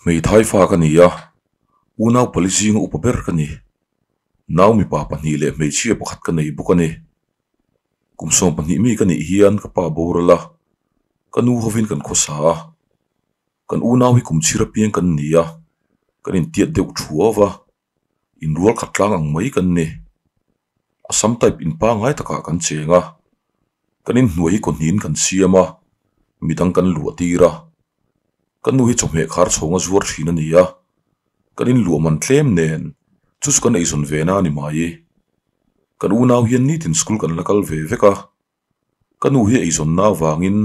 Hmeithai fa ka ni a, unau pali zinga upa ber ka ni. Nau mipa pahnih leh hmeichhia pakhat ka nei bawk a ni. Kum 12 mi ka nih hian ka pa boral a, ka nu hovin kan khawsa a. Kan unau hi kum chhir apiang kan ni a, kan intiat deuh thuau va, inrual khat tlang ang mai kan ni. Assam type in pangngai takah kan cheng a, kan inhnuai hi kawhniin kan siam a, midang kan luah tir a. Ka nu hi chawhmeh khar chhawng a zuar thin a ni a, kan inluah man tlem nen chu chu kan eizawn ve na a ni mai. Kan unau hian nitin school kan la kal ve vek a, ka nu hi eizawnna avangin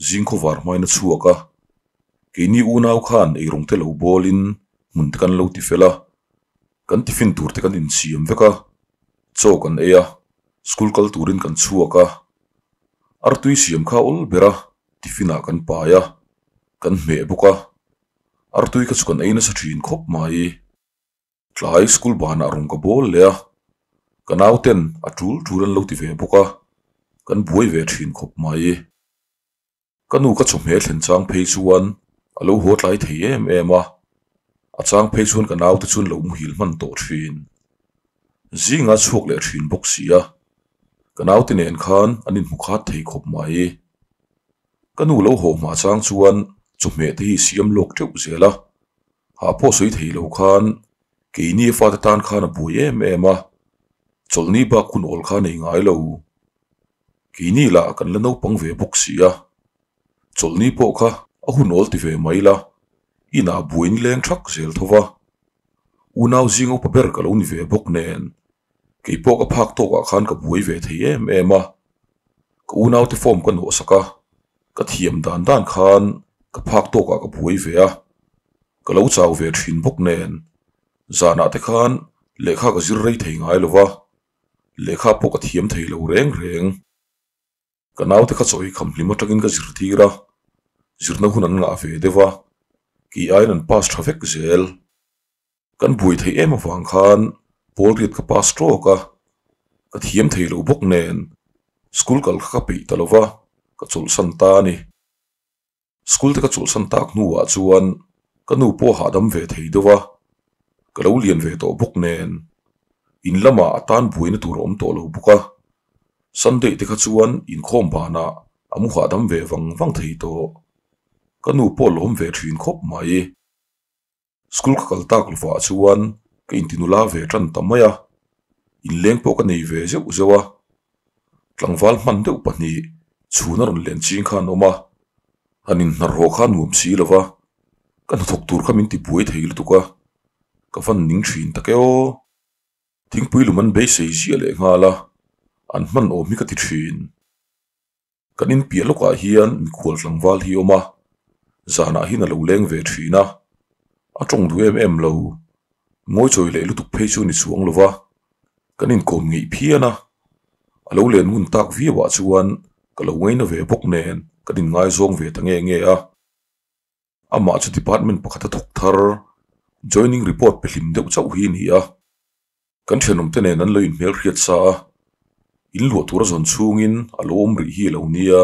zing khawvar hmain a chhuak a, keini unau khan eirawng te lo bawlin hmun te kan lo ti fel a, kan tiffin tur te kan insiam vek a, chaw kan ei a, school kal turin kan chhuak a, artui siam kha awl ber a, tiffin ah kan pai a, kan hmeh bawk a, artui kha chu kan ei nasa thin khawp mai. Tlai school banah rawn ka bawl leh a, ka nauten a tul tul an lo ti ve bawk a, kan buai ve thin khawp mai. Ka nu ka chawhmeh thlen chang phei chuan a lo haw tlai thei em em a, a chang phei chuan ka naute chuan lo muhil hman tawh thin. Zinga chhuak leh thin bawk si a, ka naute nen khan an inhmu khat thei khawp mai. Ka nu lo haw hma chang chuan chawhmeh te hi siam lawk teuh zel a, hah pawh sawi thei lo khan keini a fate tan khan a buai em em a, chawlhni bak hun awl kha nei ngai lo. Keini lah kan la naupang ve bawk si a, chawlhni pawh kha a hun awl ti ve mai la, inah buai ni leng thak zel tho va. Unau zing upa ber ka lo ni ve bawk nen, kei pawh ka phak tawkah khan ka buai ve thei em em a, ka unaute form ka nawhsak a, ka thiam dan dan khan ka phak tawkah ka buai ve a, ka lo chau ve thin bawk nen, zanah te khan lehkha ka zir rei thei ngai lo va, lehkha pawh ka thiam thei lo reng reng. Ka naute kha chawi kham hlim atangin ka zirtir a, zirna hun an ngah ve deuh a, kei aiin an pass tha vek zel. Kan buai theih em avang khan pawl riat ka pass tawk a, ka thiam thei lo bawk nen school kal kha ka peih ta lo va, ka chawlhsan ta a ni. School te ka chawlhsan tak hnuah chuan ka nu pawh hahdam ve thei deuh a, ka lo lian ve tawh bawk nen in lamah a tan buaina tur a awm tawh lo bawk a, Sunday te kha chuan inkhawm banah a mu hahdam ve vang vang thei tawh. Ka nu pawh lawm ve thin khawp mai. School ka kal tak lovah chuan ka intinula ve tan ta mai a, inleng pawh ka nei ve zeuh zeuh a. Tlangval hman deuh pahnih chhun a rawn len ching khan awm a, han inhnar haw kha nuam si lo va, ka hnathawk tur kha min ti buai thei lutuk a, ka van ning thin tak e aw. Thingpui lum an beisei ziah leh nghal a, an hman awm hi ka ti thin. Kan inpiah lawkah hian mikhual tlangval hi a awm a, zanah hian a lo leng ve thin a, a tawng duh em em lo, ngawichawi leh lutuk phei chu a ni chuang lo va, kan inkawm ngeih phian a, a lo len ngun tak viauah chuan ka lo ngaina ve bawk nen kan inngaizawng ve ta nge nge a. Amah chu department pakhata thawk thar, joining report pe hlim deuh chauh hi a ni a. Kan thenawmte nen an lo inhmel hriat sa a, in luah tur a zawn chhungin a lo awm rih hi a lo nia.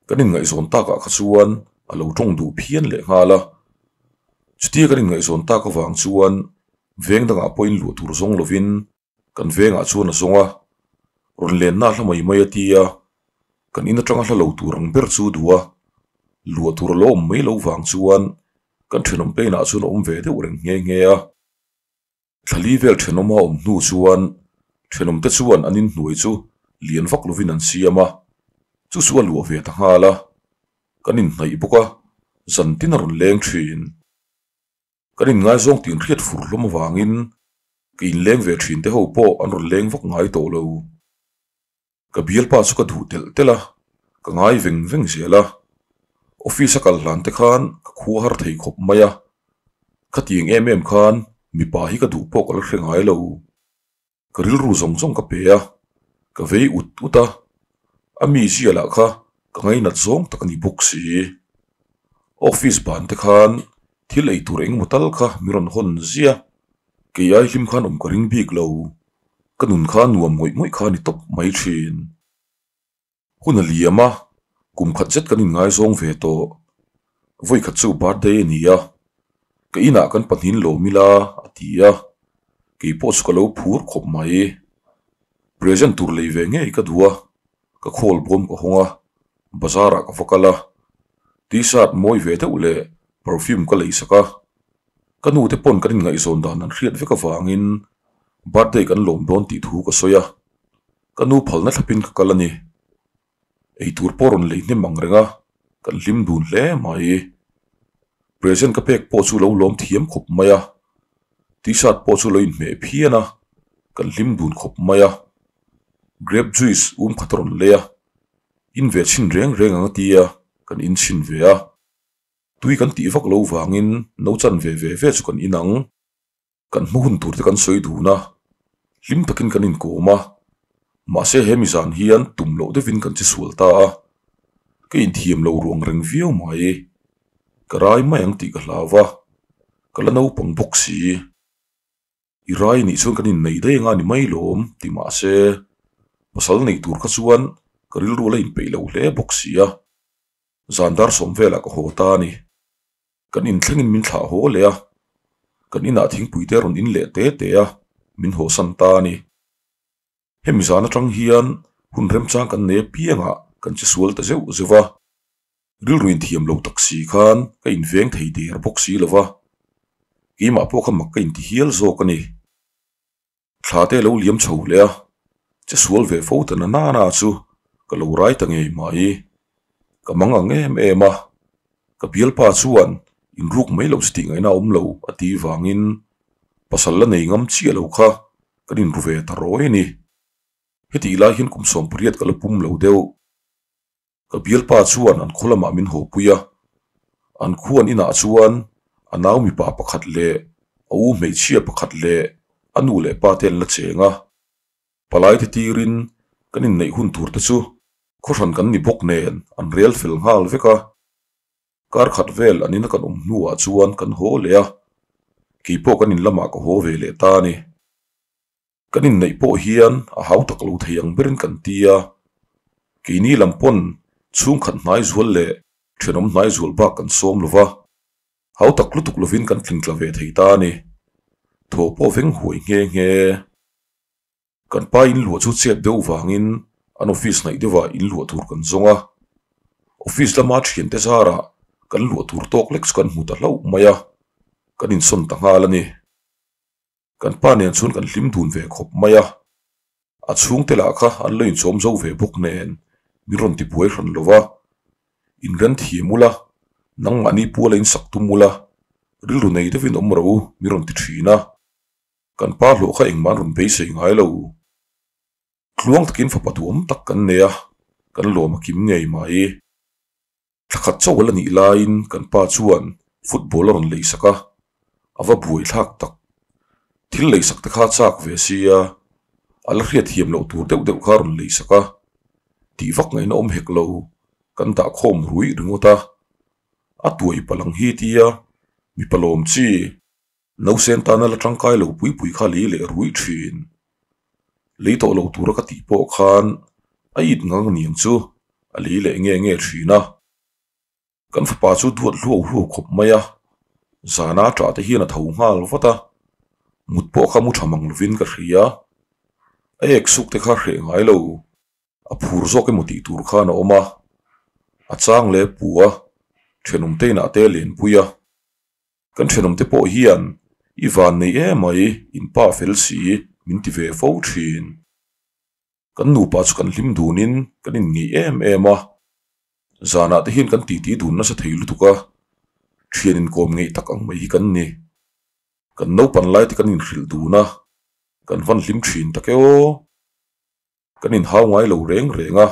Kan inngaihzawn takah kha chuan a lo tawng duh phian leh nghal a. Chutia kan inngaihzawn tak avang chuan veng dangah pawh in luah tur zawng lovin kan vengah chuan a zawng a, rawn lenna a hla mai mai a ti a, kan in atanga hla lo tur ang ber chu duh a, luah tur a lo awm mai lo vang chuan kan thenawmte inah chuan a awm ve deuh reng nghe nghe a. Thlali vel thenawma awm hnu chuan thenawmte chuan an inhnuai chu lian vak lovin an siam a, chu chu a luah ve ta nghal a, kan inhnaih bawk a, zan tin a rawn leng thin. Kan inngaizawng tih an hriat fur hlawm avangin ka inleng ve thin te ho pawh an rawn leng vak ngai tawh lo. Ka bialpa chu ka duh telh telh a, ka ngai veng veng zel a. Office a kal hlan te khan ka khua har thei khawp mai a, khatiang em em khan mipa hi ka duh pawh ka la hre ngai lo. Ka rilru zawng zawng ka pe a, ka vei ut ut a, a mi zia lah kha ka ngainat zawng tak a ni bawk si. Office ban te khan thil ei tur engemaw tal kha mi rawn hawn zia, kei ai hlim khan awm ka ring bik lo. Ka nun kha nuam ngawih ngawih kha a ni tawp mai thin. Hun a liam a, kum khat zet kan inngaizawng ve tawh. Vawi khat chu birthday a ni a. Ka inah kan pahnihin lawm ila a ti a, kei pawh chu ka lo phur khawp mai. Present tur lei ve ngei ka duh a, ka khawl bawm ka hawng a, bazar ah ka va kal a, t-shirt mawi ve deuh leh perfume ka lei sak a. Ka nu te pawn kan inngaihzawn dan an hriat vek avangin birthday kan lawm dawn tih thu ka sawi a, ka nu phalna thlapin ka kal a ni. Eitur pawh rawn lei hnem ang reng a, kan hlim dun hle mai. Present ka pek pawh chu lo lawm thiam khawp mai a, t-shirt pawh chu lo inhmeh phian a, kan hlim dun khawp mai a. Grape juice um khat a rawn lei a, in ve chhin reng reng ang a tia kan in chhin ve a. Tui kan tih vak lo vangin no chan ve ve ve chu kan in ang. Kan hma hun tur te kan sawi dun a, hlim takin kan inkawm a, mahse he mizan hian tum loh deuhin kan che sual ta a, ka inthiam lo ruang reng viau mai, ka rai mai ang tih ka hlau va, ka la naupang bawk si. I rai nih chuan kan innei daih anga ni mai lawm ti mahse pasal nei tur kha chuan ka rilru la inpeih lo hle bawk si a, zan dar sawm velah ka haw ta a ni. Kan inthlengin min thlah haw leh a, kan inah thingpui te rawn in leh te te a, min hawsan ta a ni. Hemi zan atang hian hun remchang kan nei apiangah kan che sual ta zeuh zeuh a, rilru inthiam lo tak si khan ka inveng thei der bawk si lo va, keimah pawh kha mak ka inti hial zawk a ni. Thla te lo liam chho leh a, che sual ve fo ta na nana chu ka lo rai ta ngei mai. Ka mang ang em em a, ka bialpa chuan inruk mai loh chu tih ngaihna a awm lo a ti vangin pasal la nei ngam chiah lo kha kan inru ve ta rawi a ni. Hetih lai hian kum 18 ka la pum lo deuh. Ka bialpa chuan an khaw lamah min hawpui a, an khuan inah chuan a nau mipa pakhat leh a u hmeichhia pakhat leh a nu leh pa te an la cheng a. Palai te tirin kan inneih hun tur te chu khawhran kan ni bawk nen an rel fel nghal vek a. Kar khat vel an ina kan awm hnuah chuan kan haw leh a, keipawh kan in lamah ka haw ve leh ta a ni. Kan inneih pawh hian a hau tak lo thei ang berin kan ti a, keini lam pawn chhungkhat hnai zual leh thenawm hnai zual bak kan sawm lo va, hau tak lutuk lovin kan tling tla ve thei ta a ni. Thaw pawh veng huai nghe nghe. Kan pa inluah chu chet deuh vangin an office hnaih deuhah inluah tur kan zawng a, office lama thiante zarah kan luah tur tawk lek chu kan hmu ta hlauh mai a, kan insawn ta nghal a ni. Kan pa nen chuan kan hlim dun ve khawp mai a, a chhungte lah kha an lo inchawm zo ve bawk nen min rawn ti buai hran lo va, inren thiam ula, nangmahni puala insak tum ula, rilru nei deuhin awm rawh u min rawn ti thin a, kan pa hlawh kha engmah an rawn beisei ngai lo. Tluang takin fapa duhawm tak kan nei a, kan lawm a kim ngei mai. Thla khat chauh a la nih laiin kan pa chuan football a rawn lei sak a, a va buai thlak tak. Thil lei sak te kha a chak ve sia, a la hriat thiam loh tur deuh deuh kha a rawn lei sak a, tih vak ngaihna awm hek lo, kan dah khawm ruih ringawt a. A tuai palang hi tia mipa lawm chi. Nausen tana la tangkai lo pui pui kha lei leh ruih thin. Lei tawh lo tura ka tih pawh khan a it ngang niang chu a lei leh nge nge thin a. Kan fapa chu duat hluau hluau khawp mai a, zana ṭah te hian a tho nghal vat a, mut pawh kha mu ṭha mang lovin ka hria. A ek suk te kha hreh ngai lo. A phur zawk emaw tih tur khan a awm a, a chang leh pu a, thenawm te inah te a lenpui a. Kan thenawmte pawh hian i van nei emai in pa fel si min ti ve fo thin. Kan nupa chu kan hlim dunin kan inngeih em em a, zanah te hian kan titi dun nasa thei lutuk a, thian inkawm ngeih tak ang mai hi kan ni. Kan naupan lai te kan inhrilh dun a, kan van hlim thin tak e aw. Kan inhau ngai lo reng reng a,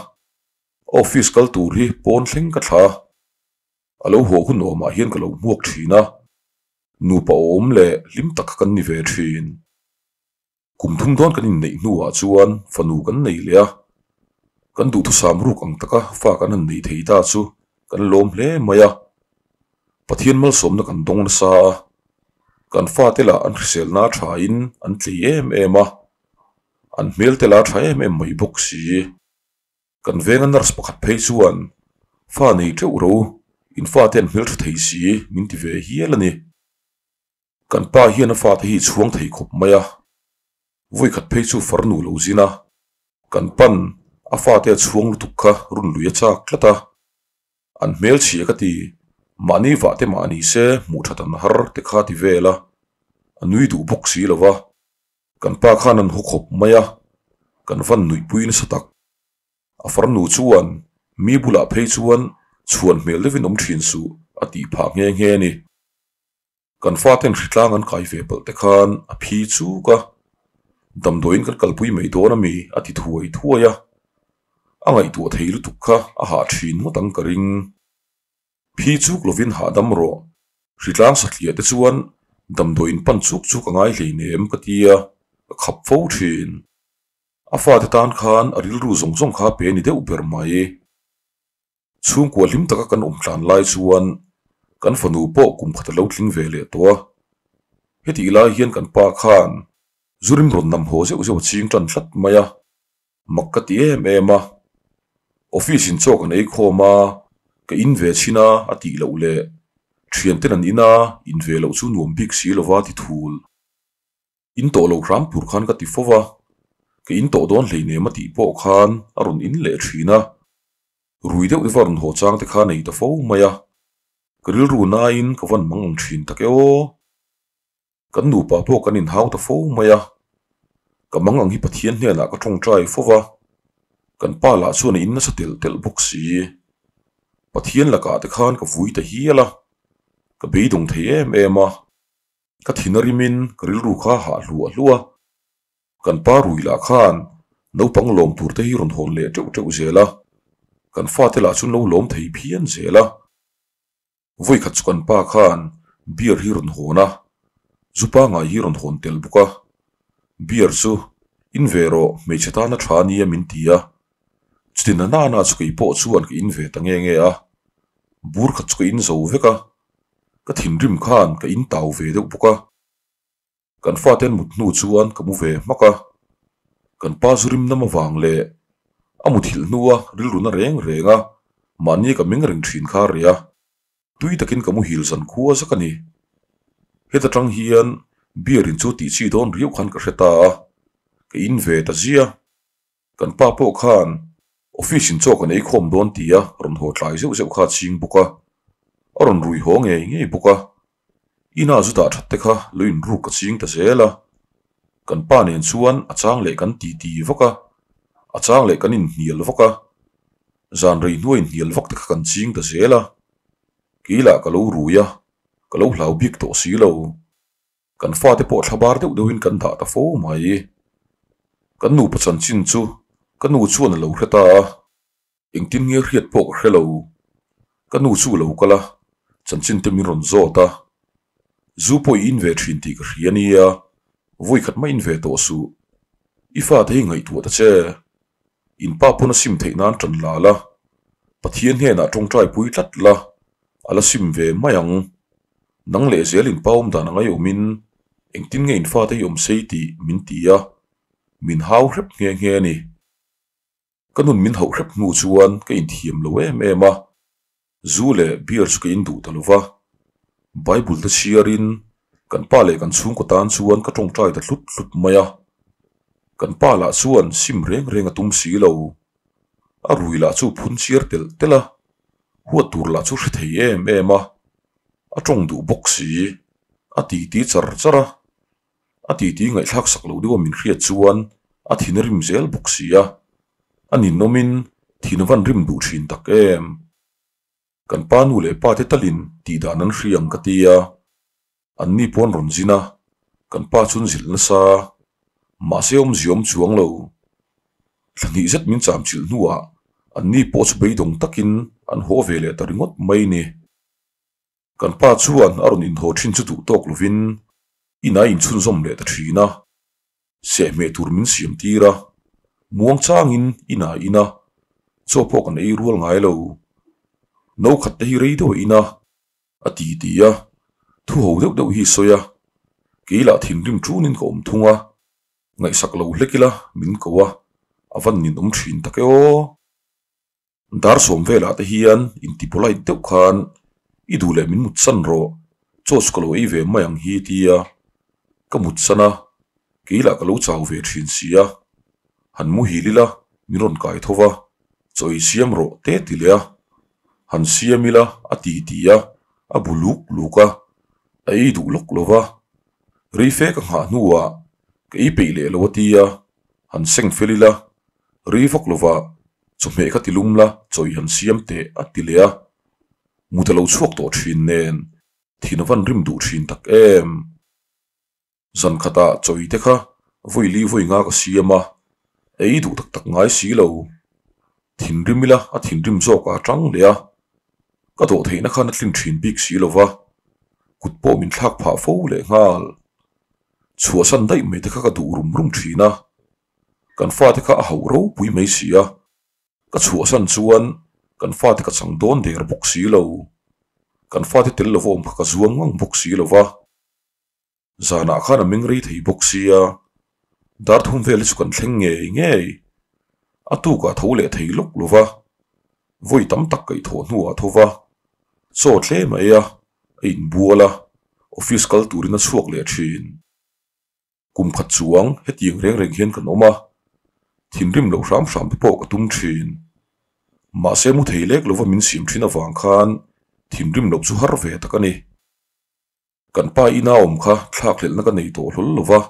office kal tur hi pawn thleng ka thla a. A lo haw hun awmah hian ka lo hmuak thin a, nupa awm leh hlim tak kha kan ni ve thin. Kum thum dawn kan inneih hnuah chuan fanu kan nei leh a, kan duhthusam ruk ang taka fa kan han nei thei ta chu kan lawm hle mai a. Pathian malsawmna kan dawng nasa a, kan fate lah an hriselna thain an tlei em em a, an hmel te lah a tha em em mai bawk si. Kan venga nurse pakhat phei chuan fa nei teuh ro, in fate an hmeltha thei si min ti ve hial a ni. Kan pa hian a fate hi chhuang thei khawp mai a, vawikhat phei chu farnu lo zin a, kan pan a fate a chhuang lutuk kha run lui a chak tlat a. An hmelchhia ka ti, mahni vah te mah ni se hmuh that an har te kha ti vel a, a nui duh bawk si lo va. Kan pa khan an haw khawp mai a, kan van nuihpui nasa tak. A farnu chuan mi bulah phei chuan chhuan hmel deuhin awm thin suh a tih phah nghe nghe a ni. Kan faten hritlang an kai ve palh te khan a phi chuk a, damdawiin kan kalpui mai dawn a mi a ti thuai thuai a, a ngaihtuah thei lutuk kha a hah thin ngawt ang ka ring. Phi chuk lovin hahdam rawh, hritlang satliah te chuan damdawiin pan chuk chuk a ngai hleinem ka ti a, ka khap fo thin. A fate tan khan a rilru zawng zawng kha pe ni deuh ber mai. Chhungkua hlim taka kan awm tlan lai chuan kan fanu pawh kum khat a lo tling ve leh tawh a. Hetih lai hian kan pa khan zu rim rawn nam haw zeuh zeuh a ching tan tlat mai a, mak ka ti em em a. Office in chaw kan ei khawm a, ka in ve chhin a a tih loh leh thianten an in a, in ve loh chu nuam bik si lova ti thul. In tawh lo hram tur khan ka ti fo va, ka in tawh dawn hleinem a tih pawh khan a rawn in leh thin a. Rui deuh deuha rawn haw chang te kha nei ta fo mai a, ka rilru nain ka van mang ang thin tak e aw. Kan nupa pawh kan inhau ta fo mai a, ka mang ang hi Pathian hnenah ka tawngtai fo va, kan pa lah chuan a in nasa telh telh bawk si. Pathian lakah te khan ka vui ta hial a, ka beidawng thei em em a. Ka thin a rimin ka rilru kha hah hluah hluah a, kan pa rui lah khan naupang lawm tur te hi rawn hawn leh teuh teuh zel a, kan fate lah chu lo lawm thei phian zel a. Vawikhat chu kan pa khan beer hi rawn hawn a, zu pangai hi rawn hawn tel bawk a, beer chu in ve rawh hmeichhe tana tha nia min ti a, chuti na nana chu kei pawh chuan ka in ve ta nge nge a, bur khat chu ka in zo vek a. Ka thinrim khan ka in tau ve deuh bawk a, kan fate an mut hnu chuan ka mu ve hmak a, kan pa zu rim nam avang leh a muthilh hnua rilru na reng reng a mahni ka meng reng thin kha a reh a, tui takin ka muhil zan khua zak a ni. Heta tang hian beer in chu tih chi dawn riau khan ka hre ta a, ka in ve ta zia. Kan pa pawh khan Office in chaw kan ei khawm dawn ti a rawn haw tlai zeuh zeuh kha a ching bawk a, a rawn rui haw ngei ngei bawk a. Ina zu dah that te kha lo in ruk ka ching ta zel a. Kan pa nen chuan a chang leh kan ti ti vak a, a chang leh kan inhnial vak a. Zan rei hnuai inhnial vak te kha kan ching ta zel a. Kei lah ka lo rui a, ka lo hlau bik tawh si lo. Kan fate pawh thlabar deuh deuhin kan dah ta fo mai. Kan nupa chanchin chu ka nu chuan a lo hre ta a, engtin nge hriat pawh ka hre lo. Ka nu chu a lo kal a, chanchin te min rawn zawt a. Zu pawh i in ve thin tih ka hria nia, vawi khat mah in ve tawh suh. I fate hi ngaihtuah ta che. In pa pawn a sim theih nan tan la la, Pathian hnenah tawngtai pui tlat la, a la sim ve mai ang. Nang leh zel in pa awm dan a ngaihawmin engtin nge in fate hi awm sei tih min ti a, min hau hrep nghe nghe a ni. Ka nun min hauh hrep hnu chuan ka inthiam lo em em a, zu leh beer chu ka in duh ta lo va. Bible te chhiarin kan pa leh kan chhungkaw tan chuan ka tawngtai ta hlut hlut mai a. Kan pa lah chuan sim reng reng a tum si lo. A rui lah chu phun chiar telh telh a, huat tur lah chu hre thei em em a, a tawng duh bawk si, a titi char char a, a titi ngaihthlak sak loh deuha min hriat chuan a thin a rim zel bawk si a, a ninawmin thin a van rim duh thin tak em. Kan pa nu leh pa te talin tih dan an hria ang ka ti a, an ni pawn rawn zin a, kan pa chuan zilh nasa, mahse awmzia awm chuang lo. Thla hnih zet min cham chilh hnuah an ni pawh chu beidawng takin an haw ve leh ta ringawt mai ni. Kan pa chuan a rawn inhaw thin chu duh tawk lovin inah a inchhunzawm leh ta thin a, sehhmeh tur min siam tir a, muang changin inah a in a, chaw pawh kan ei rual ngai lo. No khat te hi rei deuh a in a, a ti ti a, thu ho deuh deuh hi sawi a, kei lah thinrim tunin ka awm thung a, ngaihsak lo hlek ila min ko a, a van ninawm thin tak e aw. Dar sawm velah te hian inti polite deuh khan i duh leh min mut san rawh, Chaw chu ka lo ei ve mai ang hi tia ka mut san a, kei lah ka lo chau ve thin si a. Han muhil ila min rawn kai tho va, chaw ei siam rawh te ti leh a. Han siam ila a ti ti a, a bu luk luk a, a ei duh lawk lo va. Rei fe ka nghah hnuah ka ei peih leh lo a tia, han seng fel ila rei vak lo va, chawhmeh kha ti lum la, chaw i han siam teh a ti leh a. Mut a lo chhuak tawh thin nen thin a van rim duh thin tak em. Zan khatah chawi te kha vawi li vawi nga ka siam a, ei duh tak tak ngai si lo. Thinrim ila a thinrim zawk a tang leh a, ka dawh theihna khan a tlin thin bik si lo va, kut pawh min thlak phah fo leh nghal. Chhuahsan daih mai te kha ka duh rum rum thin a, kan fate kha a hauh ropui mai si a. Ka chhuahsan chuan kan fate ka chang dawn der bawk si lo. Kan fate tel lova awm kha ka zuam ngang bawk si lo va. Zanah khan a meng rei thei bawk sia, dar thum vel hi chu kan thleng ngei ngei. A tukah tho leh thei lawk lo va, vawi tam tak kaihthawh hnuah tho va, chaw tlem a ei a, a inbual a, office kal turin a chhuak leh thin. Kum khat chuang hetiang reng reng hian kan awm a, thinrim loh hram hram te pawh ka tum thin. Mahse mu thei lek lova min siam thin avang khan thinrim loh chu har ve tak a ni. Kan pa ina awm kha thlakhlelhna ka nei tawh hlawl lo va,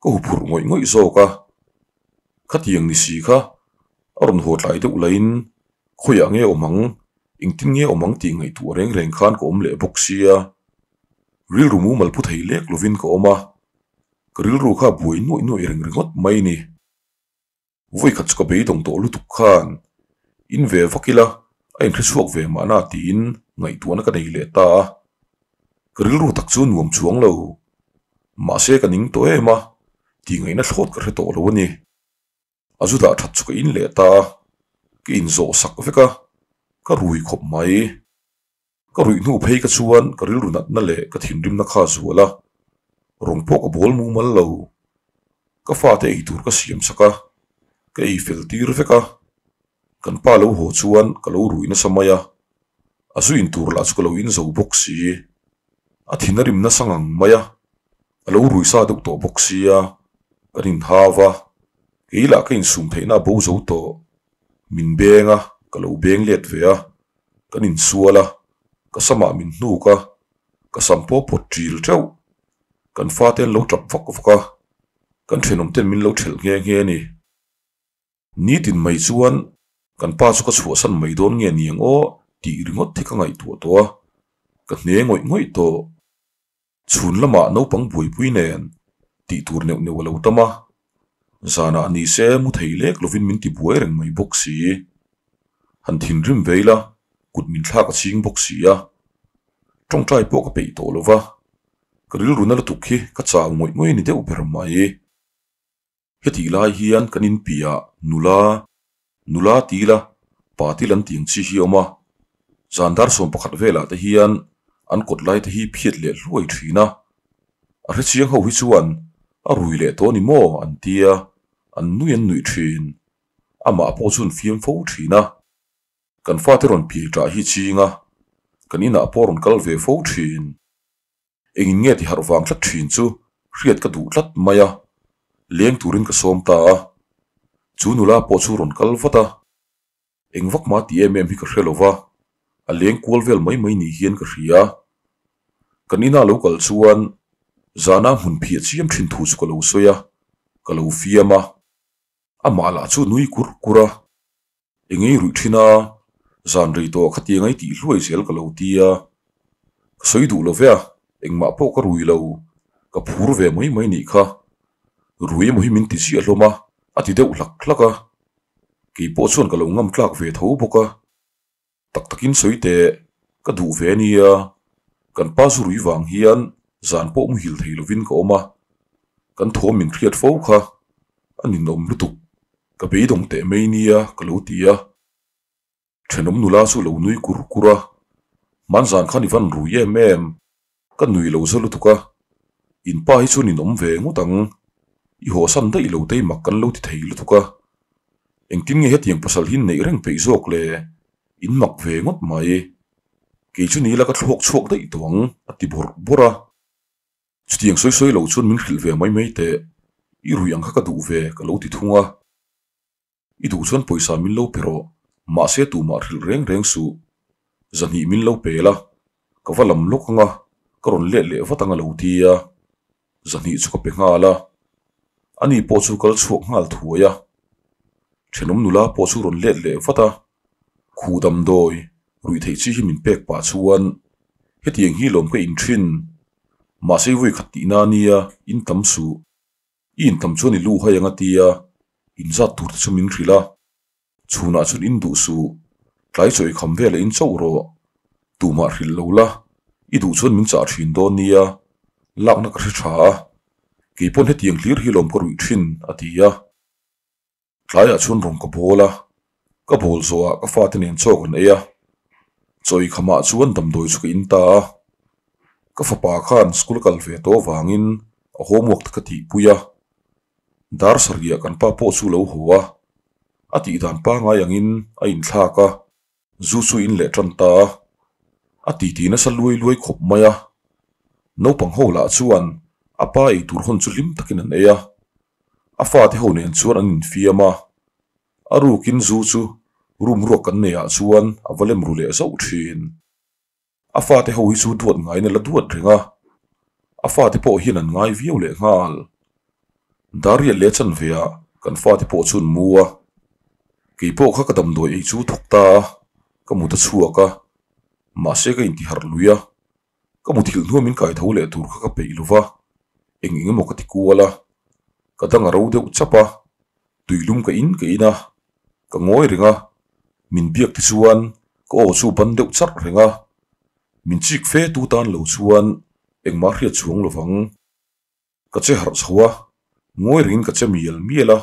ka huphurh ngawih ngawih zawk a. Khatiang ni si kha a rawn haw tlai deuh laiin khawiah nge awm ang, engtin nge awm ang tih ngaihtuah reng reng khan ka awm leh bawk sia. Rilru mumal pu thei lek lovin ka awm a, ka rilru kha buai nuaih nuaih reng ringawt mai ni. Vawi khat chu ka beidawng tawh lutuk khan in ve vak ila a inhre chhuak ve mahna tiin ngaihtuahna ka nei leh ta a. Ka rilru tak chu nuam chuang lo. Mahse ka ning tawh em a, tih ngaihna thlawt ka hre tawh lo a ni. A zu dah that chu ka in leh ta a, ka inzawh sak vek a, ka rui khawp mai. Ka ruih hnu phei ka chuan ka rilru natna leh ka thinrimna kha a zual a, rawng pawh ka bawl mumal lo. Ka fate ei tur ka siam sak a, ka ei fel tir vek a. Kan pa lo haw chuan ka lo rui nasa mai a, a zu in tur lah chu ka lo in zo bawk si. A thin a rim nasa ngang mai a, a lo rui sa deuh tawh bawk sia, kan inhau a, kei lah ka insum theihna a bo zo tawh. Min beng a, ka lo beng let ve a. Kan insual a, ka samah min hnuk a, ka sam pawh pawt ṭil ṭeuh. Kan fate an lo ṭap vak vak a, kan ṭhenawm ten min lo ṭhelh nghe nghe a ni. Nitin mai chuan kan pa chu ka chhuahsan mai dawn nge ni ang aw tih ringawt hi ka ngaihtuah tawh a, ka hne ngawih ngawih tawh. Chhun lamah naupang buaipui nen tih tur neuh neuh a lo tam a, zanah ni se mu thei lek lovin min ti buai reng mai bawk si. Han thinrim ve ila kut min thlak a ching bawk si a, tawngtai pawh ka peih tawh lo va, ka rilru na lutuk hi ka chau ngawih ngawih a ni deuh ber mai. Hetih lai hian kan inpiah nula, nula tila pa til an tih ang chi hi a awm a, zan dar 11 velah te hian an kawt lai te hi phiat leh hluai thin a, a hrechiang ho hi chuan a rui leh tawh a ni maw an tia, an nui an nuih thin, amah pawh chu an fiam fo thin a. Kan fate rawn piai tah hi ching a, kan inah pawh rawn kal ve fo thin. Engin nge ti harh vang tlat thin chu hriat ka duh tlat mai a, leng turin ka sawm ta a. Chu nula pawh chu rawn kal vat a, eng vak mah ti em em hi ka hre lo va, a leng kual vel mai mai ni hian ka hria. Kan ina lo kal chuan zana hmun phiah chiam thin thu chu ka lo sawi a, ka lo fiam a. Amah lah chu nui kur kur a. Engei ruih thin a, zan rei tawh khatiang ai tih hluai zel ka lo ti a. Ka sawi duh lo ve a, engmah pawh ka rui lo, ka phur ve mai mai nih kha. Rui emaw hi min ti chiah hlawm a, a ti deuh hlak hlak a. Kei pawh chuan ka lo ngam tlak ve tho bawk a. Tak takin sawi teh, ka duh ve a nia. Kan pa zu rui vang hian zan pawh muhil thei lovin ka awm a, kan thawm min hriat fo kha a ninawm lutuk, ka beidawng teh mai nia ka lo ti a. Thenawm nula chu lo nui kur kur a, Hmanzan khan i van rui em em, ka nui lo za lutuk a, in pa hi chu ninawm ve ngawt ang, i hawsan daih lo te i mak kan lo ti thei lutuk a, engtin nge hetiang pasal hi neih reng peih zawk le, in mak ve ngawt mai. Kei chu ni ila ka thluak chhuak daih tawh ang, a ti bawrh bawrh a. Chutiang sawi sawi lo chuan min hrilh ve mai mai teh, i ruih ang kha ka duh ve, ka lo ti thung a. I duh chuan pawisa min lo pe rawh, mahse tumah hrilh reng reng suh. Zahnih min lo pe la, ka va lam lawk ang a, ka rawn let leh vat ang a lo ti a. Zahnih chu ka pe nghal a, ani pawh chu kal chhuak nghal thuai a. Thenawm nula pawh chu rawn let leh vat a, Khuh damdawi ruih theih chi hi min pek pah chuan hetiang hi lawm ka in thin, mahse vawi khat tihna nia in tam suh. I intam chuan i lu hai ang a tia, inzat tur te chu min hrilh a. Chhunah chuan in duh suh, tlai chaw i kham vel a in chauh rawh. Tumah hrilh lo la, i duh chuan min chah thin dawn nia, lakna ka hre tha a, keipawn hetiang hlir hi lawm ka ruih thin, a ti a. Tlaiah chuan rawn ka bawl a, ka bawl zawhah ka fate nen chaw kan ei a, chaw ei khamah chuan damdawi chu ka in ta a, ka fapa khan school a kal ve tawh avangin a homework te ka tihpui a, dar sarihah kan pa pawh chu lo haw a, a tih dan pangngai angin a inthlak a, zu chu in leh tan ta a, a titi nasa luai luai khawp mai a, naupang ho lah chuan a pa ei tur hawn chu hlim takin an ei a, a fate ho nen chuan an infiam a, a rukin zu chu room ruak kan nei ah chuan a va lem ru leh zauh thin. A fate ho hi chu duat ngaiin a la duat reng a, a fate pawh hian an ngai viau leh nghal. Dariat leh chanve ah kan fate pawh chu an mu a, kei pawh kha ka damdawi ei chu thawk ta a, ka mut a chhuak a, mahse ka intiharh lui a, ka muthilh hnuah min kai tho leh tur kha ka peih lo va, eng eng emaw ka ti kual a, ka dang a ro deuh chap a, tuilum ka in ka in a, ka ngawi reng a, min biak te chuan ka aw chu ban deuh charh reng a, min chik fe tu tan lo chuan engmah hriat chuang lo vang. Ka che harh chho a, ngawi rengin ka che mial mial a,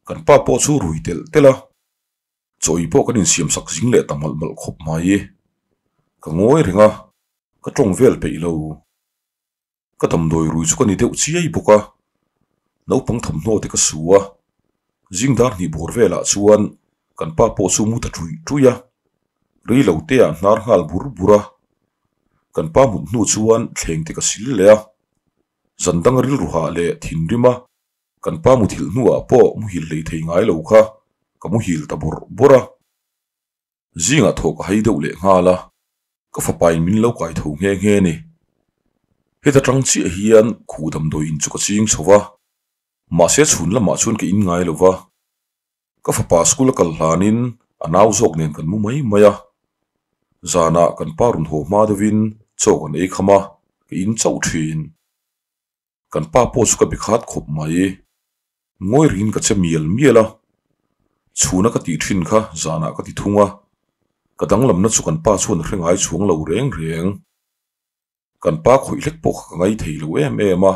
kan pa pawh chu rui telh telh a, chawi pawh kan insiam sak zing leh ta malh malh khawp mai. Ka ngawi reng a, ka tawng vel peih lo. Ka damdawi rui chu ka ni deuh chiai bawk a, naupang thawmhnaw te ka su a, zing dar hnih bawr velah chuan kan pa pawh chu mu ta ṭuih ṭuih a, rei lo te ah hnar nghal bur bur a, kan pa mut hnu chuan thleng te ka sil leh a, zan dang rilru hah leh thinrim a, kan pa muthilh hnuah pawh muhil hlei thei ngai lo kha ka muhil ta bawrh bawrh a. Zingah thaw ka hai deuh leh nghal a, ka fapain min lo kai tho nghe nghe ni. Heta tang chiah hian khuh damdawi in chu ka ching chho va, mahse chhun lamah chuan ka in ngai lo va. Ka fapa school a kal hlanin a nau zawk nen kan mu mai mai a. Zanah kan pa rawn haw hma deuhin chaw kan ei kham a, ka in chauh thin. Kan pa pawh chu ka be khat khawp mai. Ngawi ringin ka che mial mial a, chhuna ka tih thin kha zanah ka ti thung a, ka danglamna chu kan pa chuan a hre ngai chhuang lo reng reng. Kan pa khawih hlek pawh kha ka ngai thei lo em em a,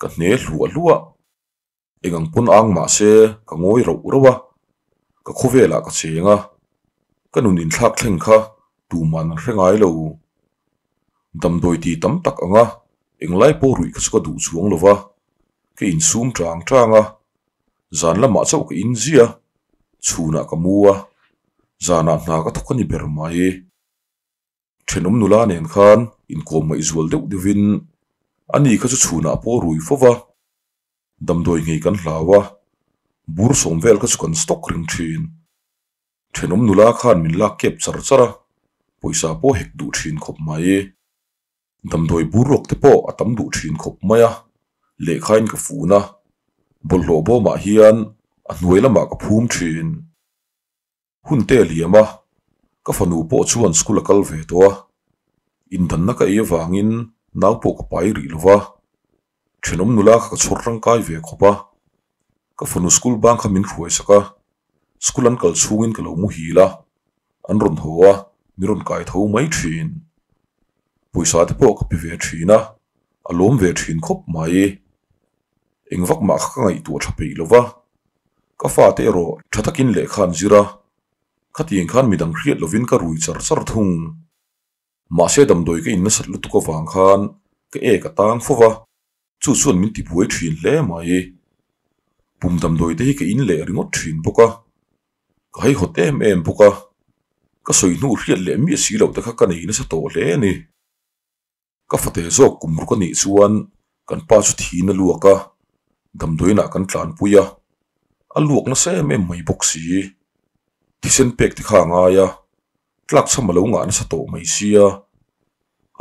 ka hne hluah hluah. Eng ang pawn ang mah se ka ngawi rauh rauh a, ka khawvelah ka cheng a, ka nun inthlak thleng kha tuman an hre ngai lo. Damdawi ti tam tak ang a, englai pawh ruih kha chu ka duh chuang lo va, ka insum tang tang a, zan lamah chauh ka inzia, chhunah ka mu a, zanah hna ka thawk a ni ber mai. Thenawm nula nen khan inkawm ngaihzual deuh deuhin ani kha chu chhunah pawh rui fo va, damdawi ngei kan hlau a, bur sawm vel kha chu kan stock reng thin. Thenawm nula khan min lak kep char char a, pawisa pawh hek duh thin khawp mai. Damdawi bur rawk te pawh a tam duh thin khawp mai a, lehkhain ka fun a, bawlhhlawh bawmah hian a hnuai lamah ka phum thin. Hun te a liam a, ka fanu pawh chuan school a kal ve tawh a, indanna ka ei avangin nau pawh ka pai rih lo va, thenawm nula kha ka chhawr tangkai ve khawp a, ka fanu school bang kha min hruai sak a, school an kal chhungin ka lo muhil a, an rawn haw a, min rawn kai tho mai thin. Pawisa te pawh ka pe ve thin a, a lawm ve thin khawp mai. Eng vak mah kha ka ngaihtuah tha peih lo va, ka fate erawh tha takin lehkha an zir a, khatiang khan midang hriat lovin ka rui char char thung. Mahse damdawi ka in nasat lutuk avang khan ka ek a tang fo va, chu chuan min tibuai thin hle mai. Pum damdawi te hi ka in leh ringawt thin bawk a, ka haihawt em em bawk a. Ka sawi hnu hriat leh miah si loh te kha ka nei nasa tawh hle a ni. Ka fate zawk kum ruk a nih chuan kan pa chu thiin a luak a, damdawiinah kan tlanpui a, a luak nasa em em mai bawk si. Thisen pek te kha a ngai a, tlak chham a lo ngah nasa tawh mai sia.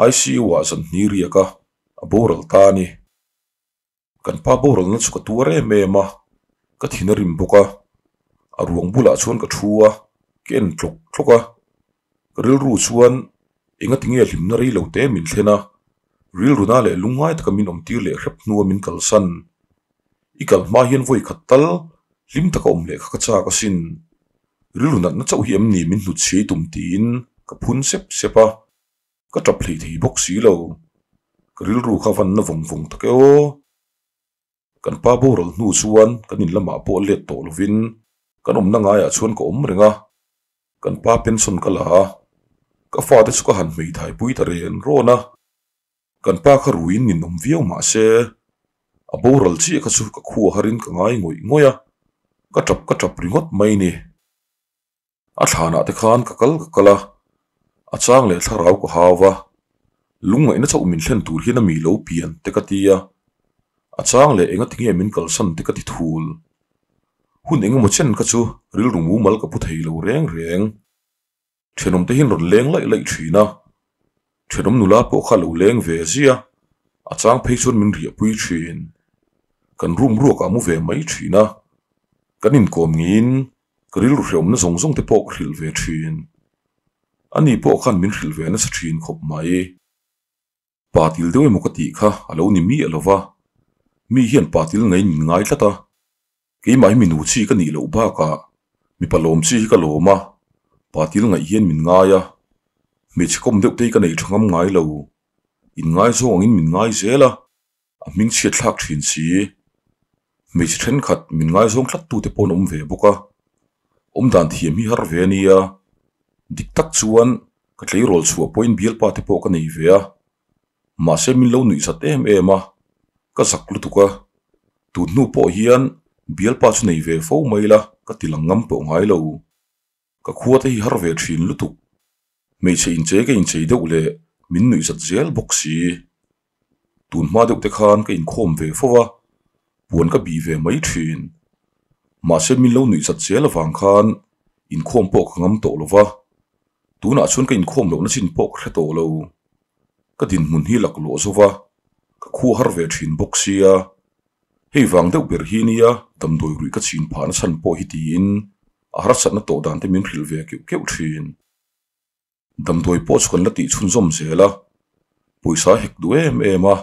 ICU ah zan hnih riak a, a boral ta a ni. Kan pa boralna chu ka tuar em em a, ka thin a rim bawk a, a ruang bulah chuan ka thu a, ka en tlawk tlawk a, ka rilru chuan enga tinge hlimna rei lo te min thlen a, rilruna leh lungngai taka min awmtir leh hrep hnua min kalsan. I kal hma hian vawi khat tal hlim taka awm leh kha ka chak asin. Rilru natna chauh hi em ni min hnut chhiai tum tiin ka phun sep sep a. Ka tap hlei thei bawk si lo. Ka rilru kha van na vawng vawng tak e aw. Kan pa boral hnu chuan kan in lamah pawh let tawh lovin kan awmna ngaiah chuan ka awm reng a. Kan pa pension ka la a, ka fate chu ka han hmeithai pui ta ren rawn a. Kan pa kha ruiin nin awm viau mah se, a boral chiah kha chu ka khua harin ka ngai ngawih ngawih a, ka tap ka tap ringawt mai ni. A thlanah te khan ka kal ka kal a, a chang leh thlarau ka hau va, lungngaihna chauh min thlen tur hian a mi lo pian te ka ti a, a chang leh enga tinge min kalsan te ka ti thul. Hun engemaw chen kha chu rilru mumal ka pu thei lo reng reng. Thenawm te hian rawn leng laih laih thin a, thenawm nula pawh kha lo leng ve zia, a chang phei chuan min riahpui thin. Kan room ruakah mu ve mai thin a, kan inkawm ngiin Ka rilru hrehawmna zawng zawng te pawh ka hrilh ve thin. Ani pawh khan min hrilh ve nasa thin khawp mai. Pa til deuh emaw ka tih kha a lo ni miah lo va, mi hian pa til ngeiin min ngai tlat a. Keimah hi minu chi ka nih loh bakah mipa lawm chi hi ka lawm a, pa til ngaih hian min ngai a. Hmeichhe kawm deuh te hi ka nei tha ngam ngai lo. Inngaizawng angin min ngai zel a. A hming chhiat thlak thin si. Hmeichhe thenkhat min ngaizawng tlat tute pawh an awm ve bawk a. Awmdan thiam hi har ve a nia. Dik tak chuan ka tleirawl chhuah pawhin bialpa te pawh ka nei ve a. Mahse min lo nuih zat em em a, ka zak lutuk a. Tun hnu pawh hian bialpa chu nei ve fo mai la ka ti lang ngam tawh ngai lo. Ka khua te hi har ve thin lutuk. Hmeichhe inchei ka inchei deuh leh min nuih zat zel bawk si. Tun hma deuh te khan ka inkhawm ve fo a, puan ka bih ve mai thin. Mahse min lo nuih zat zel avang khan inkhawm pawh ka ngam tawh lo va, tunah chuan ka inkhawm lohna chin pawh ka hre tawh lo. Ka dinhmun hi laklawh zo va, ka khua har ve thin bawk sia. Hei vang deuh ber hi nia damdawi ruih ka chhin phahna chhan pawh hi tiin a harsatna tawh dan te min hrilh ve keuh keuh thin. Damdawi pawh chu kan la tih chhunzawm zel a, pawisa hek duh em em a,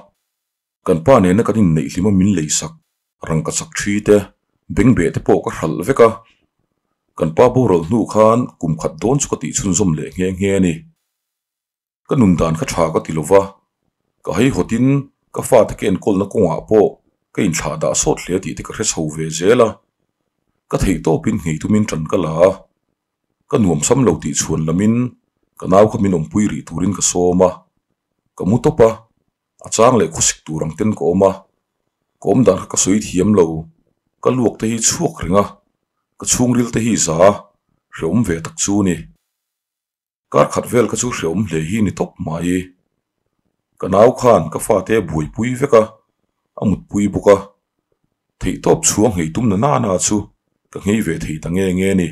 kan pa nena kan inneih hlim a min leisak rangka chak thi te, bengbeh te pawh ka hralh vek a, kan pa boral hnu khan kum khat dawn chu ka tih chhunzawm leh nghe nghe a ni. Ka nun dan kha tha ka ti lo va, ka haihawtin ka fate ka enkawlna kawngah pawh ka inthlah dah sawt hle tih te ka hre chho ve zel a. Ka theih tawpin nghei tumin tan ka la a, ka nuam sam lo tih chhuan lamin ka nau kha min awmpui rih turin ka sawm a, ka mu tawp a, a chang leh khawsik tur ang ten ka awm a, ka awm dan kha ka sawi thiam lo, ka luak te hi chhuak reng a, ka chhungril te hi za hrehawm ve tak chu ni. Kar khat vel kha chu hreawm hle hi ni tawp mai. Ka nau khan ka fate a buaipui vek a, a mutpui bawk a. Theihtawp chhuang nghei tum na nana chu ka nghei ve thei ta nge nge ni.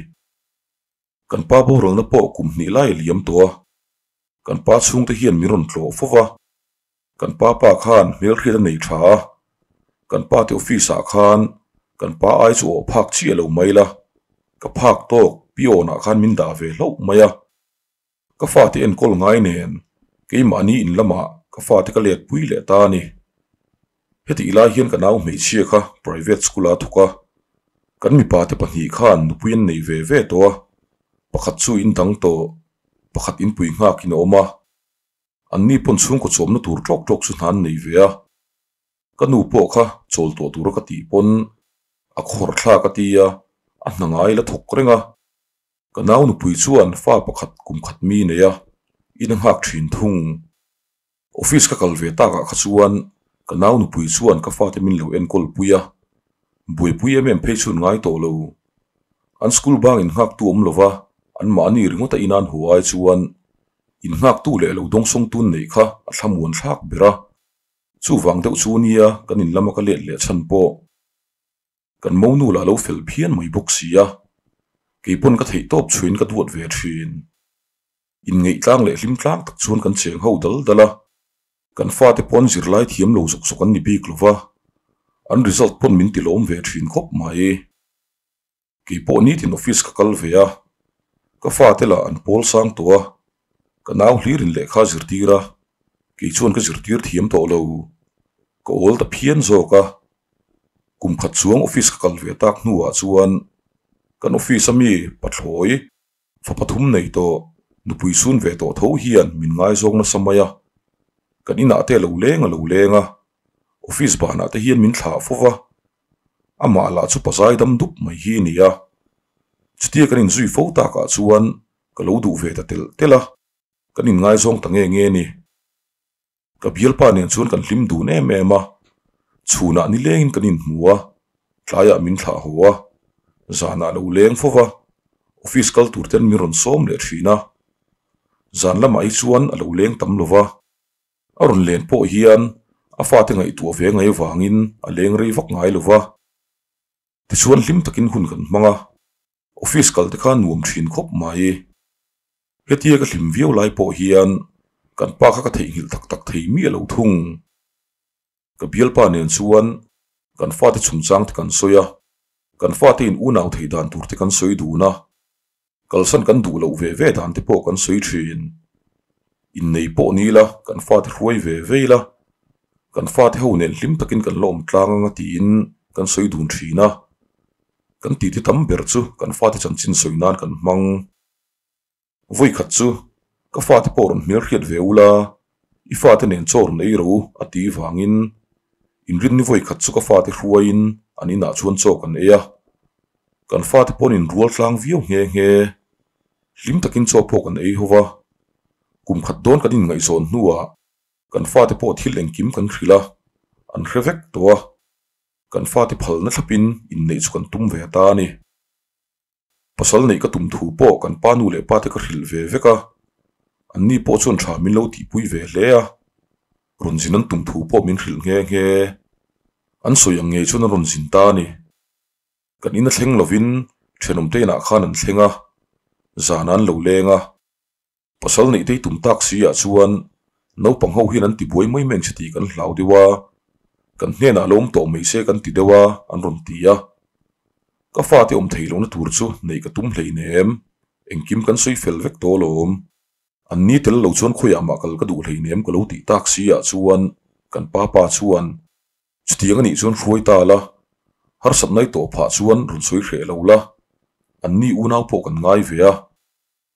Kan pa boralna pawh kum hnih lai a liam tawh a. Kan pa chhungte hian min rawn tlawh fo va. Kan pa pa khan hmelhriat a nei tha a, kan pa te office ah khan kan pa ai chu awh phak chiah lo mai la, ka phak tawk peon ah khan min dah ve hlauh mai a. Ka fate enkawl ngai nen keimahni in lamah ka fate ka let pui leh ta a ni. Hetih lai hian ka nau hmeichhia kha private school ah a thawk a, kan mipa te pahnih khan nupui an nei ve ve tawh a, pakhat chu in dang tawh, pakhat inpui nghakin a awm a. An ni pawn chhungkaw chawmna tur tawk tawk chu hna an nei ve a, ka nu pawh kha chawl tawh tura ka tih pawn a khawr thlak a ti a, a hna ngai la thawk reng a. Ka nau nupui chuan fa pakhat kum khat mi nei a, in a nghak thin thung. Office ka kal ve takah kha chuan ka nau nupui chuan ka fate min lo enkawl pui a, buaipui em em phei chhun ngai tawh lo. An school bangin nghaktu awm lova An mahni ringawta in an haw ai chuan in nghaktu leh lo dawngsawngtu neih kha a thlamuan thlak ber a. Chuvang deuh chu nia kan in lama ka let leh chhan pawh. Kan monu lah lo fel phian mai bawk si a, kei pawn ka theih tawp chhuin ka duat ve thin. Inngeih tlang leh hlim tlang tak chuan kan cheng ho dal dal a, kan fate pawn zirlai thiam lo zawk zawk an ni bik lo va, an result pawn min ti lawm ve thin khawp mai. Kei pawh nitin office ka kal ve a, ka fate lah an pawl sang tawh a, ka nau hlir in lehkha zirtir a, kei chuan ka zirtir thiam tawh lo. Ka awl ta phian zawk a, kum khat chuang office ka kal ve tak hnuah chuan kan office a mi pathlawi fa pathum nei tawh nupui sun ve tawh tho hian min ngaizawng nasa mai a, kan inah te a lo leng a lo leng a, office banah te hian min thlah fo va. Amah lah chu pazai dam dup mai hi a ni a, chutia kan inzui fo takah chuan ka lo duh ve ta telh telh a, kan inngaizawng ta nge nge a ni. Ka bialpa nen chuan kan hlim dun em em a, chhunah nilengin kan inhmu a, tlaiah min thlah haw a, zanah lo leng fo va, office kal tur ten min rawn sawm leh thin a, zan lamah hi chuan a lo leng tam lo va. A rawn len pawh hian a fate ngaihtuah ve ngai avangin a leng rei vak ngai lo va. Tichuan hlim takin hun kan hmang a, office kal te kha nuam thin khawp mai. Hetia ka hlim viau lai pawh hian kan pa kha ka theihnghilh tak tak thei miah lo thung. Ka bialpa nen chuan kan fate chungchang te kan sawi a, kan fate in unau thei dan tur te kan sawi dun a. Kalsan kan duh loh ve ve dan te pawh kan sawi thin. Innei pawh ni ila kan fate hruai ve ve ila, kan fate ho nen hlim takin kan la awm tlang anga tiin kan sawi dun thin a. Kan titi tam ber chu kan fate chanchin sawi nan kan hmang. Vawikhat chu ka fate pawh rawn hmelhriat ve ula, i fate nen chaw rawn ei ro a ti vangin inrinni vawikhat chu ka fate hruaiin an inah chuan chaw kan ei a. Kan fate paw'n inrual tlang viau nghe nghe. Hlim takin chaw pawh kan ei ho va. Kum khat dawn kan inngaihzawn hnuah kan fate pawh thil engkim kan hrilh a, an hre vek tawh a. Kan fate phalna thlapin inneih chu kan tum ve ta a ni. Pasal neih ka tum thu pawh kan pa nu leh pa te ka hrilh ve vek a, anni pawh chuan tha min lo tihpui ve hle a. Rawn zin an tum thu pawh min hrilh nghe nghe. An sawi ang ngei chuan an rawn zin ta a ni. Kan in a thleng lovin thenawm te inah khan an thleng a, zan an lo leng a. Pasal neih tei tum tak si ah chuan naupang ho hian an ti buai mai mai ang che tih kan hlau deuh a, kan hnenah lo awm tawh mai se kan ti deuh a an rawn ti a. Ka fate awm thei lohna tur chu neih ka tum hleinem, engkim kan sawi fel vek tawh alawm. An ni tel lo chuan khawiah mah kal ka duh hleinem ka lo tih tak si ah chuan kan pa pa chuan Chutiang a nih chuan hruai ta la, harsat nai tawh phah chuan rawn sawi hreh lo la, an ni unau pawh kan ngai ve a,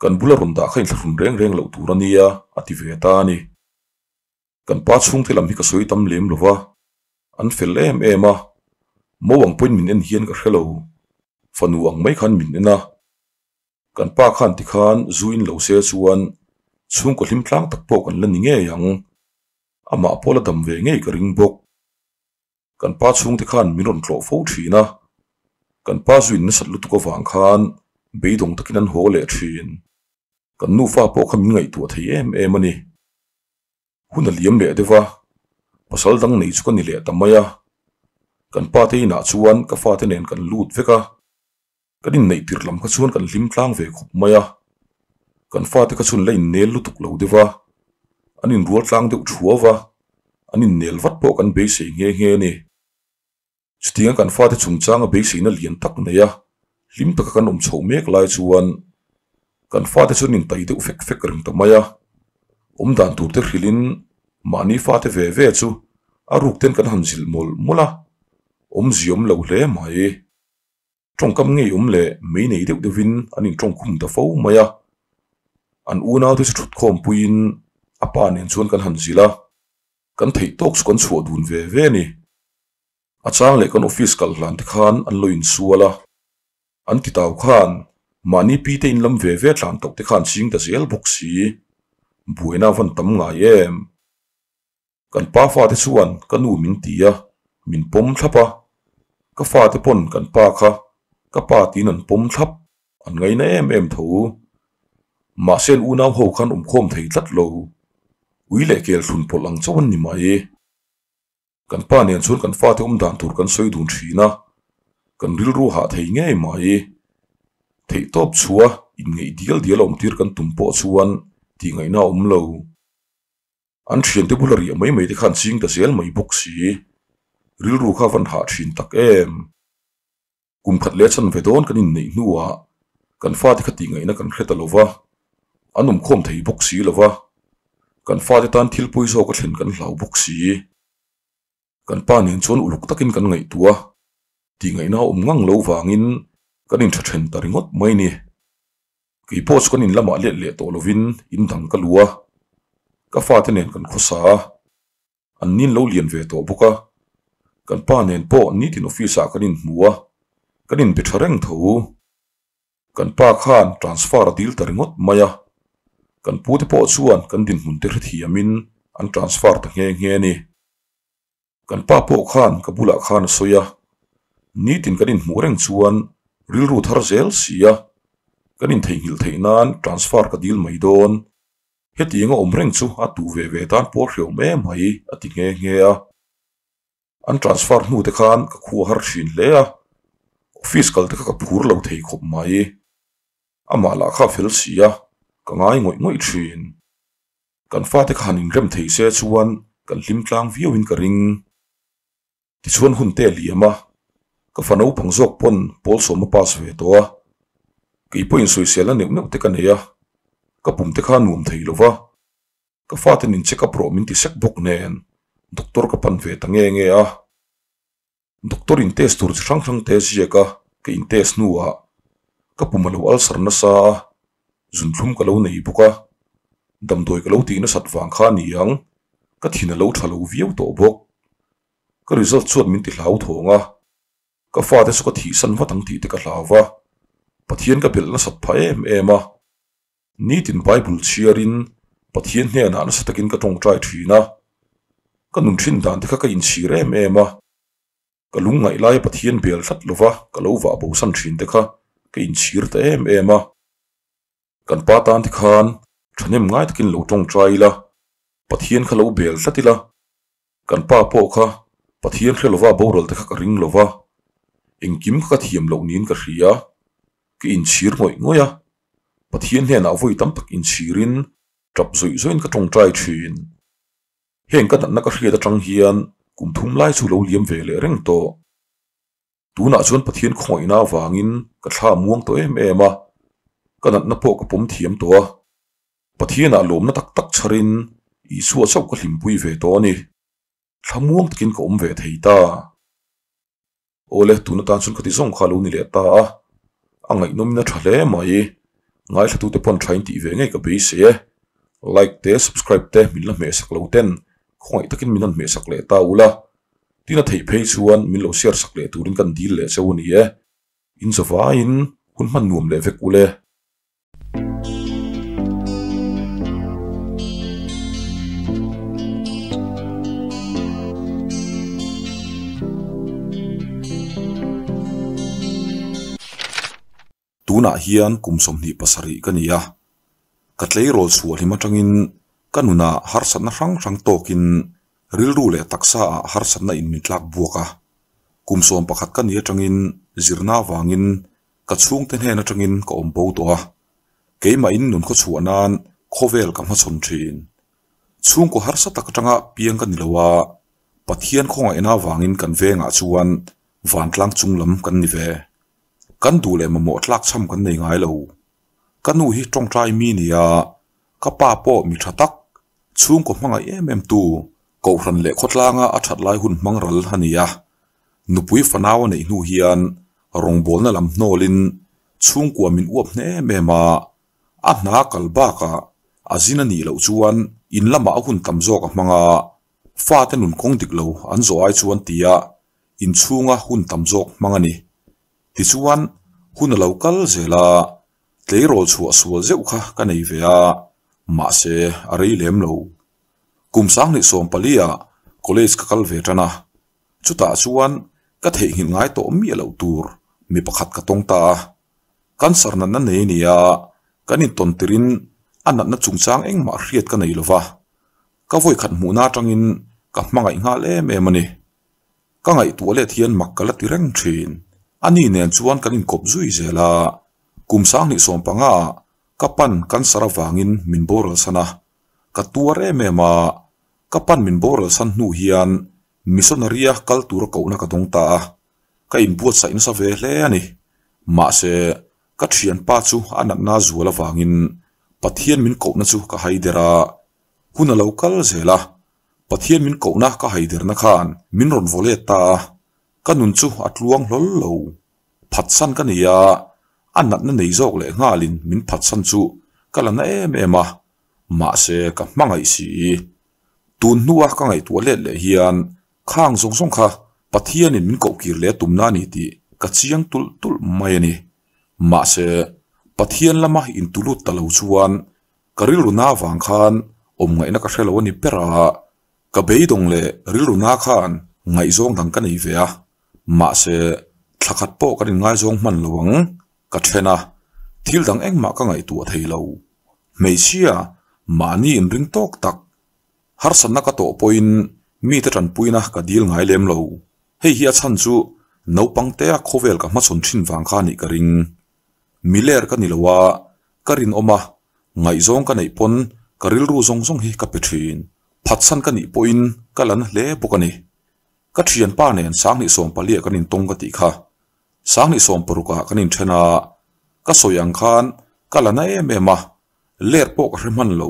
kan bula rawn dah kha inthlahrun reng reng loh tur a nia, a ti ve ta a ni. Kan pa chhungte lam hi ka sawi tam lem lo va, an fel em em a, mo ang pawhin min en hian ka hre lo, fanu ang mai khan min en a. Kan pa khan tikhan zu in lo se chuan chhungkaw hlim tlang tak pawh kan la ni ngei ang. Amah pawh la dam ve ngei ka ring bawk. Kan pa chhungte khan min rawn tlawh fo thin a, kan pa zuin nasat lutuk avang khan beidawng takin an haw leh thin. Kan nufa pawh kha min ngaihtuah thei em em a ni. Hun a liam leh deuh a, pasal dang nei chu ka ni leh ta mai a. Kan pa te inah chuan ka fate nen kan lut vek a. Kan inneih tirh lam kha chuan kan hlim tlang ve khawp mai a, kan fate kha chuan la innel lutuk lo deuh a, an inrual tlang deuh thuau va, an innel vat pawh kan beisei nghe nghe a ni. Chutianga kan fate chungchanga beiseina lian tak nei a, hlim taka kan awm chhoh mek lai chuan kan fate chuan intai deuh fek fek reng ta mai a, awmdan tur te hrilhin mahni fate ve ve chu a ruk ten kan han zilh mawlh mawlh a, awmzia awm lo hle mai. Tawngkam ngei awm leh mei nei deuh deuhin an intawngkhum ta fo mai a. An unaute chu thutkhawm puiin a pa nen chuan kan han zilh a, kan theih tawk chu kan chhuah dun ve ve a ni. A chang leh kan office kal hlan te khan an lo insual a, an ti tau khan mahni pi te inlam ve ve tlan tawh te khan ching ta zel bawk si. Buaina a van tam ngai em? Kan pa fate chuan ka nu min ti a, min pawm thlap a. Ka fate pawn kan pa kha ka pa tiin an pawm thlap, an ngaina em em tho. Mahse an unau ho khan awmkhawm thei tlat lo. Ui leh kel thlun pawlh ang chauh an ni mai. Kan pa nen chuan kan fate awm dan tur kan sawi dun thin a, kan rilru hah thei ngei mai. Theihtawp chhuah inngeih dial dial a awm tir kan tum pawh chuan tih ngaihna a awm lo. An thiante bula riah mai mai te khan ching ta zel mai bawk si. Rilru kha van hah thin tak em. Kum khat leh chan ve dawn kan inneih hnuah kan fate kha tih ngaihna kan hre ta lo va, an awmkhawm thei bawk si lo va, kan fate tan thil pawi zawk a thlen kan hlau bawk si. Kan pa nen chuan uluk takin kan ngaihtuah a, tih ngaihna a awm ngang lo vangin kan intha then ta ringawt mai ni. Kei pawh chu kan in lamah let leh tawh lovin in dang ka lu a, ka fate nen kan khawsa a, an nin lo lian ve tawh bawk a, kan pa nen pawh nitin office ah kan inhmu a, kan inbe tha reng tho. Kan pa khan transfer a dil ta ringawt mai a, kan pu te pawh chuan kan dinhmun te hrethiamin an transfer ta nghe nghe a ni. Kan pa pawh khan ka bulah khan a sawi a, nitin kan inhmuh reng chuan rilru thar zel si a, kan intheihnghilh theih nan transfer ka dil mai dawn. Hetiang a awm reng chu a tu ve ve tan pawh hre awm em mai a ti nghe nghe a. An transfer hnu te khan ka khua har thin hle a, office kal te kha ka phur lo thei khawp mai. Amah lah kha a fel si a, ka ngai ngawih ngawih thin. Kan fate kha han inrem thei se chuan kan hlim tlang viauin ka ring. Tichuan hun te a liam a, ka fa naupang zawk pawn pawl sawm a pass ve tawh a. Kei pawhin sawisel a neuh neuh te ka nei a, ka pum te kha a nuam thei lo va. Ka fate nin check up rawh min ti sek bawk nen doctor ka pan ve ta nge nge a. Doctor in test tur chi hrang hrang te ziak a, ka in test hnuah ka pum a lo ulcer nasa a, zunthlum ka lo nei bawk a, damdawi ka lo tih nasat vang kha a ni ang, ka thin a lo tha lo viau tawh bawk. Ka result chuan min ti hlau thawng a, ka fate chu ka thihsan vat ang tih te ka hlau va, Pathian ka belh nasat phah em em a. Nitin Bible chhiarin Pathian hnenah nasa takin ka tawngtai thin a, ka nun thin dan te kha ka inchhir em em a, ka lungngaih laia Pathian bel tlat lova ka lo vah bosan thin te kha ka inchhir ta em em a. Kan pa tan te khan thahnem ngai takin lo tawngtai ila, Pathian kha lo bel tlat ila, kan pa pawh kha Pathian hre lova boral te kha ka ring lova, engkim kha ka thiam loh niin ka hria, ka inchhir ngawih ngawih a, Pathian hnenah vawi tam tak inchhirin tap zawih zawihin ka tawngtai thin. Heng ka natna ka hriat atang hian kum thum lai chu lo liam ve leh reng tawh. Tunah chuan Pathian khawngaihna avangin ka thla a muang tawh em em a, ka natna pawh ka pawm thiam tawh a. Pathianah lawmna tak tak chharin Isua chauh ka hlimpui ve tawh a ni. Thla muang takin ka awm ve thei ta. Awle, tun atan chuan ka ti zawng kha a lo ni leh ta a, a ngaihnawmin a tha hle mai. Ngaithlatute pawn thain tih ve ngei ka beisei e. Like te, subscribe te min la hmehsak lo ten khawngaih takin min han hmehsak leh ta ula. Tin a theih phei chuan min lo share sak leh turin kan dil leh cheu a ni e. In zavaiin hun hman nuam leh vek ule. Tunah hian kum 27 ka ni a, ka tleirawl chhuah hlim atangin ka nunah harsatna hrang hrang tawkin rilru leh taksa ah harsatna in min tlak buak a. Kum 11 ka ni atangin zirna avangin ka chhungte hnen atangin ka awm bo tawh a, keimah in nun khawchhuah nan khawvel ka hmachhawn thin. Chhungkaw harsa tak atanga piang ka ni lo a, Pathian khawngaihna avangin kan vengah chuan vantlang chung lam kan ni ve. Kan duh leh mamawh tlak chham kan nei ngai lo. Ka nu hi tawngtai mi nia, ka pa pawh mi tha tak, chhungkaw hmangaih em em tu, Kohhran leh khawtlanga a that lai hun hmang ral a ni a. Nupui fanau a neih hnu hian rawngbawlna lam hnawlin chhungkua min uap hne em em a, a hna kal bakah a zin a nih loh chuan in lamah a hun tam zawk a hmang a, fate nun kawng dik lo an zawh ai chuan tia inchhunga hun tam zawk hmang a ni. Tichuan, hun a lo kal zel a, tleirawl chhuah sual zeuh kha ka nei ve a, mahse a rei lem lo. Kum 2014 ah college ka kal ve tan a, chutah chuan ka theihnghilh ngai tawh miah loh tur mi pakhat ka tawng ta a. Cancer natna nei a ni a, Kan intawn tirhin a natna chungchang engmah hriat ka nei lova, ka vawikhat hmuhna atangin ka hmangaih nghal em em a ni. Ka ngaihtuah let hian mak ka la ti reng thin. Ani nen chuan kan inkawp zui zel a, kum 2015 ah ka pan cancer avangin min boral san a, ka tuar em em a, ka pan min boral san hnu hian missionary a kal tura kohna ka dawng ta a, ka inbuatsaih nasa ve hle a ni. Mahse, ka thianpa chu a natna zual avangin Pathian min kohna chu ka haider a, hun a lo kal zel a, Pathian min kohna ka haiderna khan min rawn vaw let ta a, ka nun chu a tluang hlawl lo. Phatsan ka nei a, a natna nei zawk leh nghalin min phatsan chu ka la na em em a, mahse ka hmangaih si. Tun hnua ka ngaihtuah let leh hian khang zawng zawng kha Pathianin min koh kir leh a tumna a ni tih ka chiang tulh tulh mai a ni. Mahse, Pathian lama intulut ta lo chuan ka rilru na vang khan awm ngaihna ka hre lo a ni ber a, ka beidawng leh rilru na khan ngaihzawng dang ka nei ve a, mahse thla khat pawh kan inngaizawng hman lo ang ka then a, thil dang engmah ka ngaihtuah thei lo. Hmeichhia mahni inring tawk tak harsatna ka tawh pawhin mite tanpuina ka dil ngai lem lo. Hei hi a chhan chu naupang tea khawvel ka hmachhawn thin vang kha nih ka ring. Miler ka ni lo a, ka rinawm a, ngaihzawng ka neih pawn ka rilru zawng zawng hi ka pe thin. Phatsan ka nih pawhin ka la na hle bawk a ni. Ka thianpa nen 2014 kan intawng ka tih kha. 2016 ah kan inthen a, ka sawi ang khan ka la na em em a, ler pawh ka hre hman lo.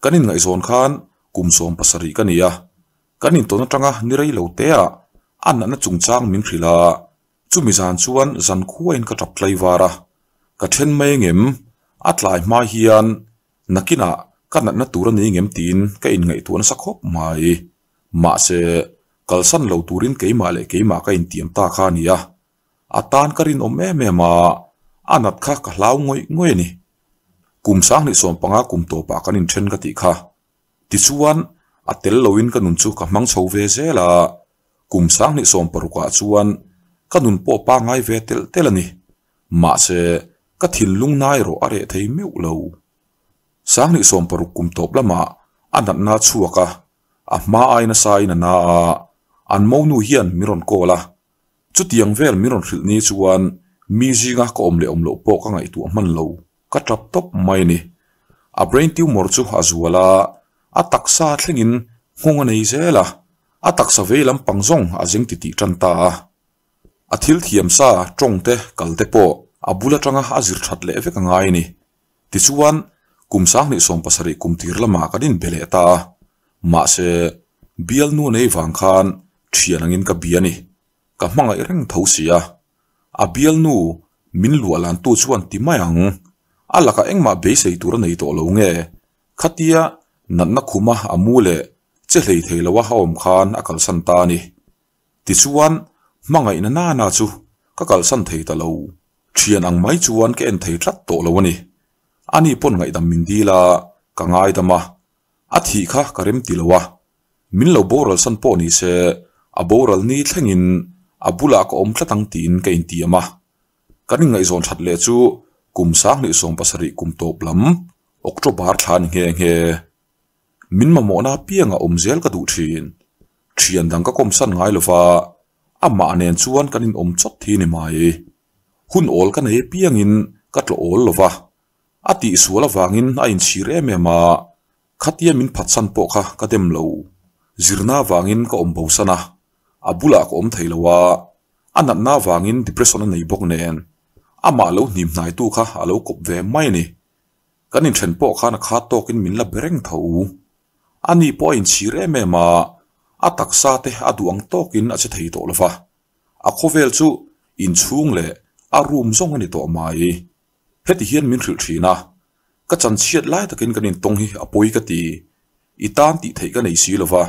Kan inngaihzawn khan kum 17 ka ni a, kan intawn atanga ni rei lo te ah a natna chungchang min hrilh a, Chumi zan chuan zan khuain ka tap tlai var a, ka then mai ngem, a tlai hma hian nakinah ka natna tur a ni ngem tiin ka inngaihtuah nasa khawp mai. Mahse, kalsan lo turin keimah leh keimah ka intiam ta kha a ni a, a tan ka rinawm em em a, a nat kha ka hlau ngawih ngawih a ni. Kum 2015 kum tawpah kan inthen ka tih kha. Tichuan, a tel loin ka nun chu ka hmang chho ve zel a, Kum 2016 ah chuan ka nun pawh pangngai ve telh telh a ni. Mahse, ka thinlung na erawh a reh thei meuh lo. 2016 kum tawp lamah a natna a chhuak a, a hma ai nasa in a na a, an monu hian min rawn call a. Chutiang vel min rawn hrilh ni chuan mi zinga ka awm leh awm loh pawh ka ngaihtuah hman lo. Ka tap tawp mai a ni. A brain tumor chu a zual a, a taksa thlengin nghawng a nei zel a, a taksa vei lampang zawng a zeng titih tan ta a. A thil thiam sa tawng te kal te pawh a bul atanga a zir that leh vek a ngai a ni. Tichuan, kum 2017 kum tir lamah kan inbe leh ta a, mahse, bialnu nei vang khan thian angin ka bia a ni. Ka hmangaih reng tho si a. A bialnu min luah lantu chuan ti mai ang, a lakah engmah beisei tur a nei tawh lo nge? Khatia natna khuma a mu leh che hlei thei loa a awm khan a kalsan ta a ni. Tichuan, hmangaihna nana chu ka kalsan thei ta lo. Thian ang mai chuan ka en thei tlat tawh lo a ni. Ani pawn ngaihdam min dil a, ka ngaidam a. A thih kha ka rem ti lo a. Min lo boral san pawh ni se, a boral ni thlengin a bulah ka awm tlat ang tiin ka intiam a. Kan inngaihzawn that leh chu kum 2017 kum tawp lam October thla a ni nghe nghe. Min mamawhna apianga awm zel ka duh thin. Thian dang ka kawmsan ngai lova, amah nen chuan kan inawm chawt thi ni mai. Hun awl ka nei apiangin ka tlawh awl lova, a tihsual avangin a inchhir em em a, khatia min phatsan pawh kha ka dem lo. Zirna avangin ka awm bosan a, a bulah ka awm thei lo a, a natna avangin depression a nei bawk nen, amah lo hnim hnaitu kha a lo kawp ve mai a ni. Kan inthen pawh khan a khat tawkin min la be reng tho. Ani pawh a inchhir em em a, a taksa te a duh ang tawkin a che thei tawh lova. A khawvel chu inchhung leh a room zawng a ni tawh mai. Heti hian min hrilh thin a, ka chanchhiat lai takin kan intawng hi a pawi ka ti. I tan tih theih ka nei si lova,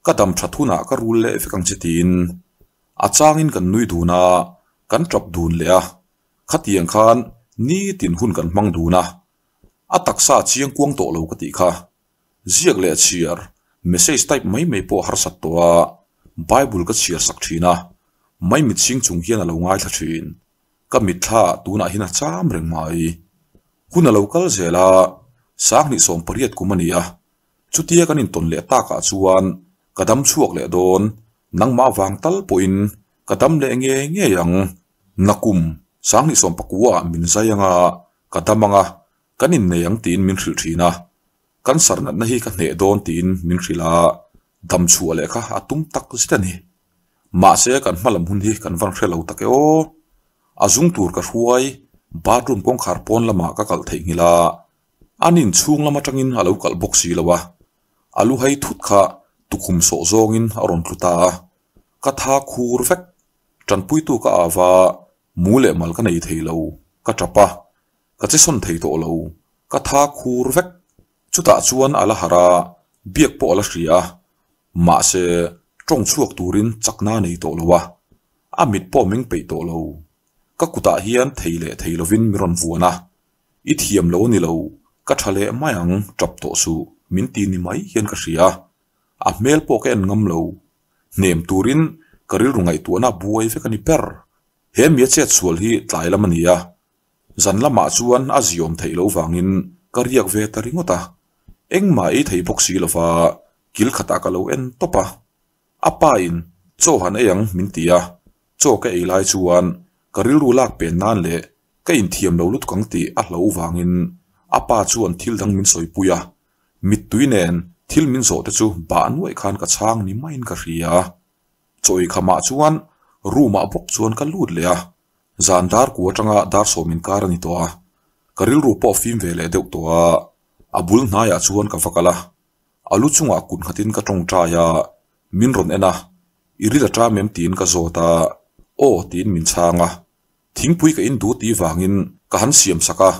ka dam that hunah ka rul leh vek ang che tiin. A changin kan nui dun a, kan tap dun leh a, Khatiang khan nitin hun kan hmang dun a, a taksa a chiang kuang tawh lo ka tih kha. Ziak leh chhiar, message type mai mai pawh a harsat tawh a, Bible ka chhiar sak thin a, maimit chhing chung hian a lo ngaithla thin. Ka mitthla tunah hian a cham reng mai. Hun a lo kal zel a, 2018 kum a ni a, chutia kan intawn leh takah chuan ka dam chhuak leh dawn, nangmah vang tal pawhin ka dam leh ngei ngei ang, nakum 2019 ah min zai anga ka dam anga kan innei ang tiin min hrilh thin a, cancer natna hi ka hneh dawn tiin min hrilh a, dam chhuah leh kha a tum tak zet a ni. Mahse kan hmalam hun hi kan van hre lo tak e aw. A zung tur ka hruai, bathroom kawngkhar pawn lamah ka kalh theihnghilh a, an inchhung lam atangin a lo kalh bawk si lo a, a lu hai thut kha tukhum sawh zawngin a rawn tlu ta a, ka tha khur vek. Tanpuitu ka ava, mu leh mal ka nei thei lo, ka tap a, ka che sawn thei tawh lo, ka tha khur vek. Chutah chuan a la harh a, biak pawh a la hria a, mahse tawng chhuak turin chakna a nei tawh lo a, a mit pawh meng peih tawh lo. Ka kutah hian thei leh thei lovin mi rawn vuan a, I thiam lo a ni lo, ka tha leh mai ang, tap tawh suh, min ti ni mai hian ka hria. A hmel pawh ka en ngam lo. Hnem turin ka rilru ngaihtuahna buai vek a ni ber. He mi a chet sual hi tlai lam a ni a, Zan lamah chuan a ziawm theih loh vangin ka riak ve ta ringawt a, engmah ei thei bawk si lova kil khatah ka lo en tawp a. A pa in chaw han ei ang min ti a, chaw ka ei lai chuan ka rilru lak pen nan leh ka inthiam lo lutuk ang tih a hlo vangin a pa chuan thil dang min sawipui a, mittui nen thil min zawh te chu bah nuaih khan ka chhang ni maiin ka hria. Chaw ei khamah chuan room ah bawk chuan ka lut leh a, Zan dar ku atanga dar sawm inkar a ni tawh a, ka rilru pawh fim ve leh deuh tawh a, a bul hnaiah chuan ka va kal a, a lu chungah kut nghatin ka tawngtai a, min rawn en a, i ril a ṭam em tiin ka zawt a, aw tiin min chhang a, thingpui ka in duh tih vangin ka han siam sak a,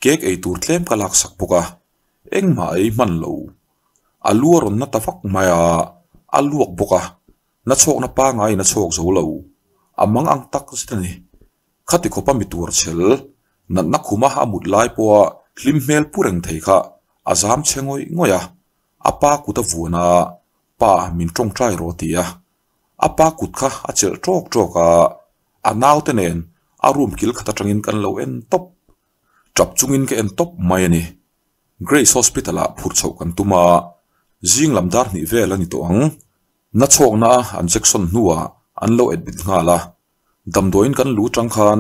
cake ei tur tlem ka lak sak bawk a, engmah ei hman lo, a lu a rawn na ta vak mai a, a luak bawk a. Na chhawkna pangaiin a chhawk zo lo. A mang ang tak zet a ni. Khati khawpa mi tur chhel, natna khuma a mut lai pawha hlim hmel pu reng thei kha a zam chhe ngawih ngawih a. A pa kut a vuan a, Pa, min tawngtai rawh a ti a. A pa kut kha a chelh tawk tawk a, a naute nen a room kil khat atangin kan lo en tawp. Tap chungin ka en tawp mai a ni. Grace Hospital-ah phurh chhoh kan tum a, zing lam dar hnih vel a ni tawh ang. Na chhawkna a an jection hnuah an lo admit nghal a, damdawiin kan lu tang khan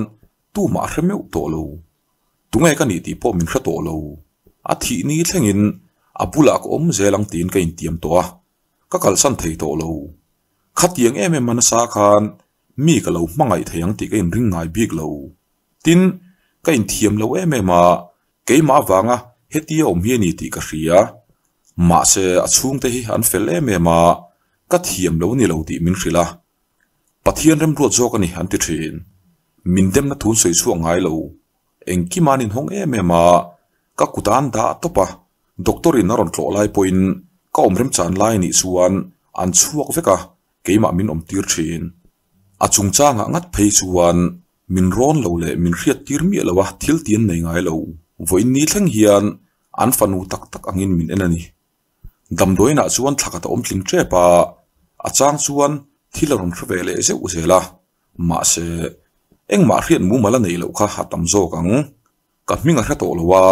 tumah a hre meuh tawh lo. Tunge ka nih tih pawh min hre tawh lo. A thih ni thlengin a bulah ka awm zel ang tiin ka intiam tawh a, ka kalsan thei tawh lo. Khatiang em em a nasa khan mi ka lo hmangaih thei ang tih ka inring ngai bik lo. Tin, ka inthiam lo em em a, Keimah avanga hetia awm hi a ni tih ka hria. Mahse, a chhungte hi an fel em em a, ka thiam lo ni lo tih min hrilh a. Pathian remruat zawk a ni an ti thin. Min demna thun sawi chhuak ngai lo. Engkima an inhawng em em a, ka kut a an dah tawp a. Doctor in a rawn tlawh lai pawhin ka awm remchan lai nih chuan an chhuak vek a, keimah min awm tir thin. A chungchangah ngat phei chuan Min rawn lo leh min hriat tir miah lo a, thil ti an nei ngai lo. Vawiin ni thleng hian an fanu tak tak angin min en a ni. Damdawiinah chuan thla khat a awm tling tep a, a chang chuan thil a rawn hre ve leh zeuh zel a, mahse engmah hriat mumal a neih loh kha a tam zawk ang. Ka hming a hre tawh lo a,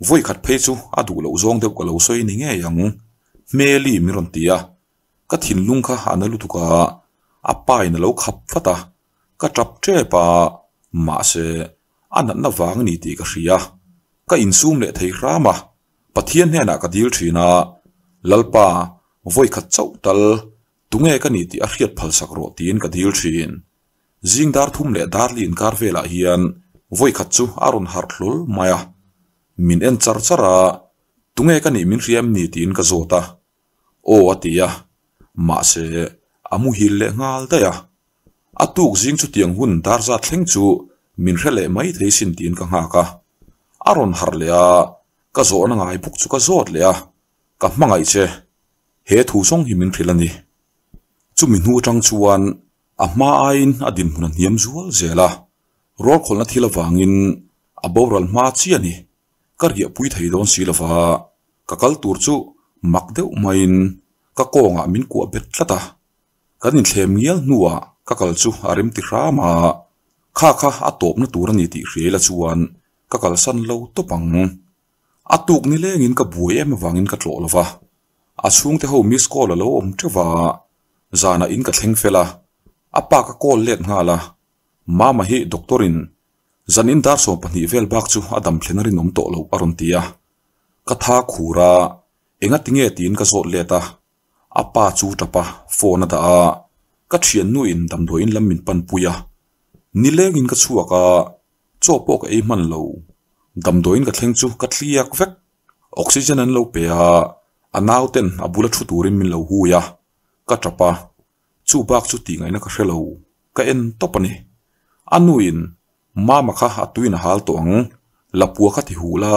vawi khat phei chu a duh loh zawng deuh ka lo sawi ni ngei ang, Hmeli min rawn ti a, ka thinlung kha a na lutuk a, a pa in a lo khap vat a. Ka tap tep a, mahse a natna vang a ni tih ka hria. Ka insum leh thei hram a, Pathian hnenah ka dil thin a, Lalpa, vawikhat chauh tal, tunge ka ni tih a hriat phalsak rawh tiin ka dil thin. Zing dar thum leh dar li inkar velah hian vawikhat chu a rawn harh hlawl mai a. Min en char char a, tunge ka nih min hria em ni tiin ka zawt a. Aw a ti a, mahse a muhil leh nghal daih a. A tuk zing chutiang hun dar zat thleng chu min hre leh mai thei sin tiin ka nghak a. A rawn harh leh a, ka zawhna ngai bawk chu ka zawt leh a, ka hmangaih che, he thu zawng hi min hrilh a ni. Chumi hnu atang chuan a hma aiin a dinhmun a hniam zual zel a, rawlkhawlhna thil avangin a boral hma chiah a ni. Ka riahpui thei dawn si lova, ka kal tur chu mak deuh maiin ka kawngah min kuah bet tlat a. Kan inthlem ngial hnuah ka kal chu a rem ti hram a, kha kha a tawpna tur a ni tih hria ila chuan. ka kalsan lo tawp ang. A tuk nilengin ka buai em avangin ka tlawh lo va, a chhungte ho miss call a lo awm teuh va, zanah in ka thleng fel a, a pa ka call let nghal a, Mama hi doctor in zanin dar 12 vel bak chu a dam thlen a rinawm tawh lo a rawn ti a, ka tha khur a, engati nge tiin ka zawt let a, a pa chu tap a, phone a dah a, ka thiannu in damdawiin lam min panpui a, nilengin ka chhuak a, chaw pawh ka ei hman lo, damdawiin ka thleng chu ka tliak vek, oxygen an lo pe a, a nauten a bula thu turin min lo hui a, ka tap a, chu bak chu tih ngaihna ka hre lo, ka en tawp a ni. A nuin Mama kha a tuin a hal tawh ang, Lapua kha ti huh la,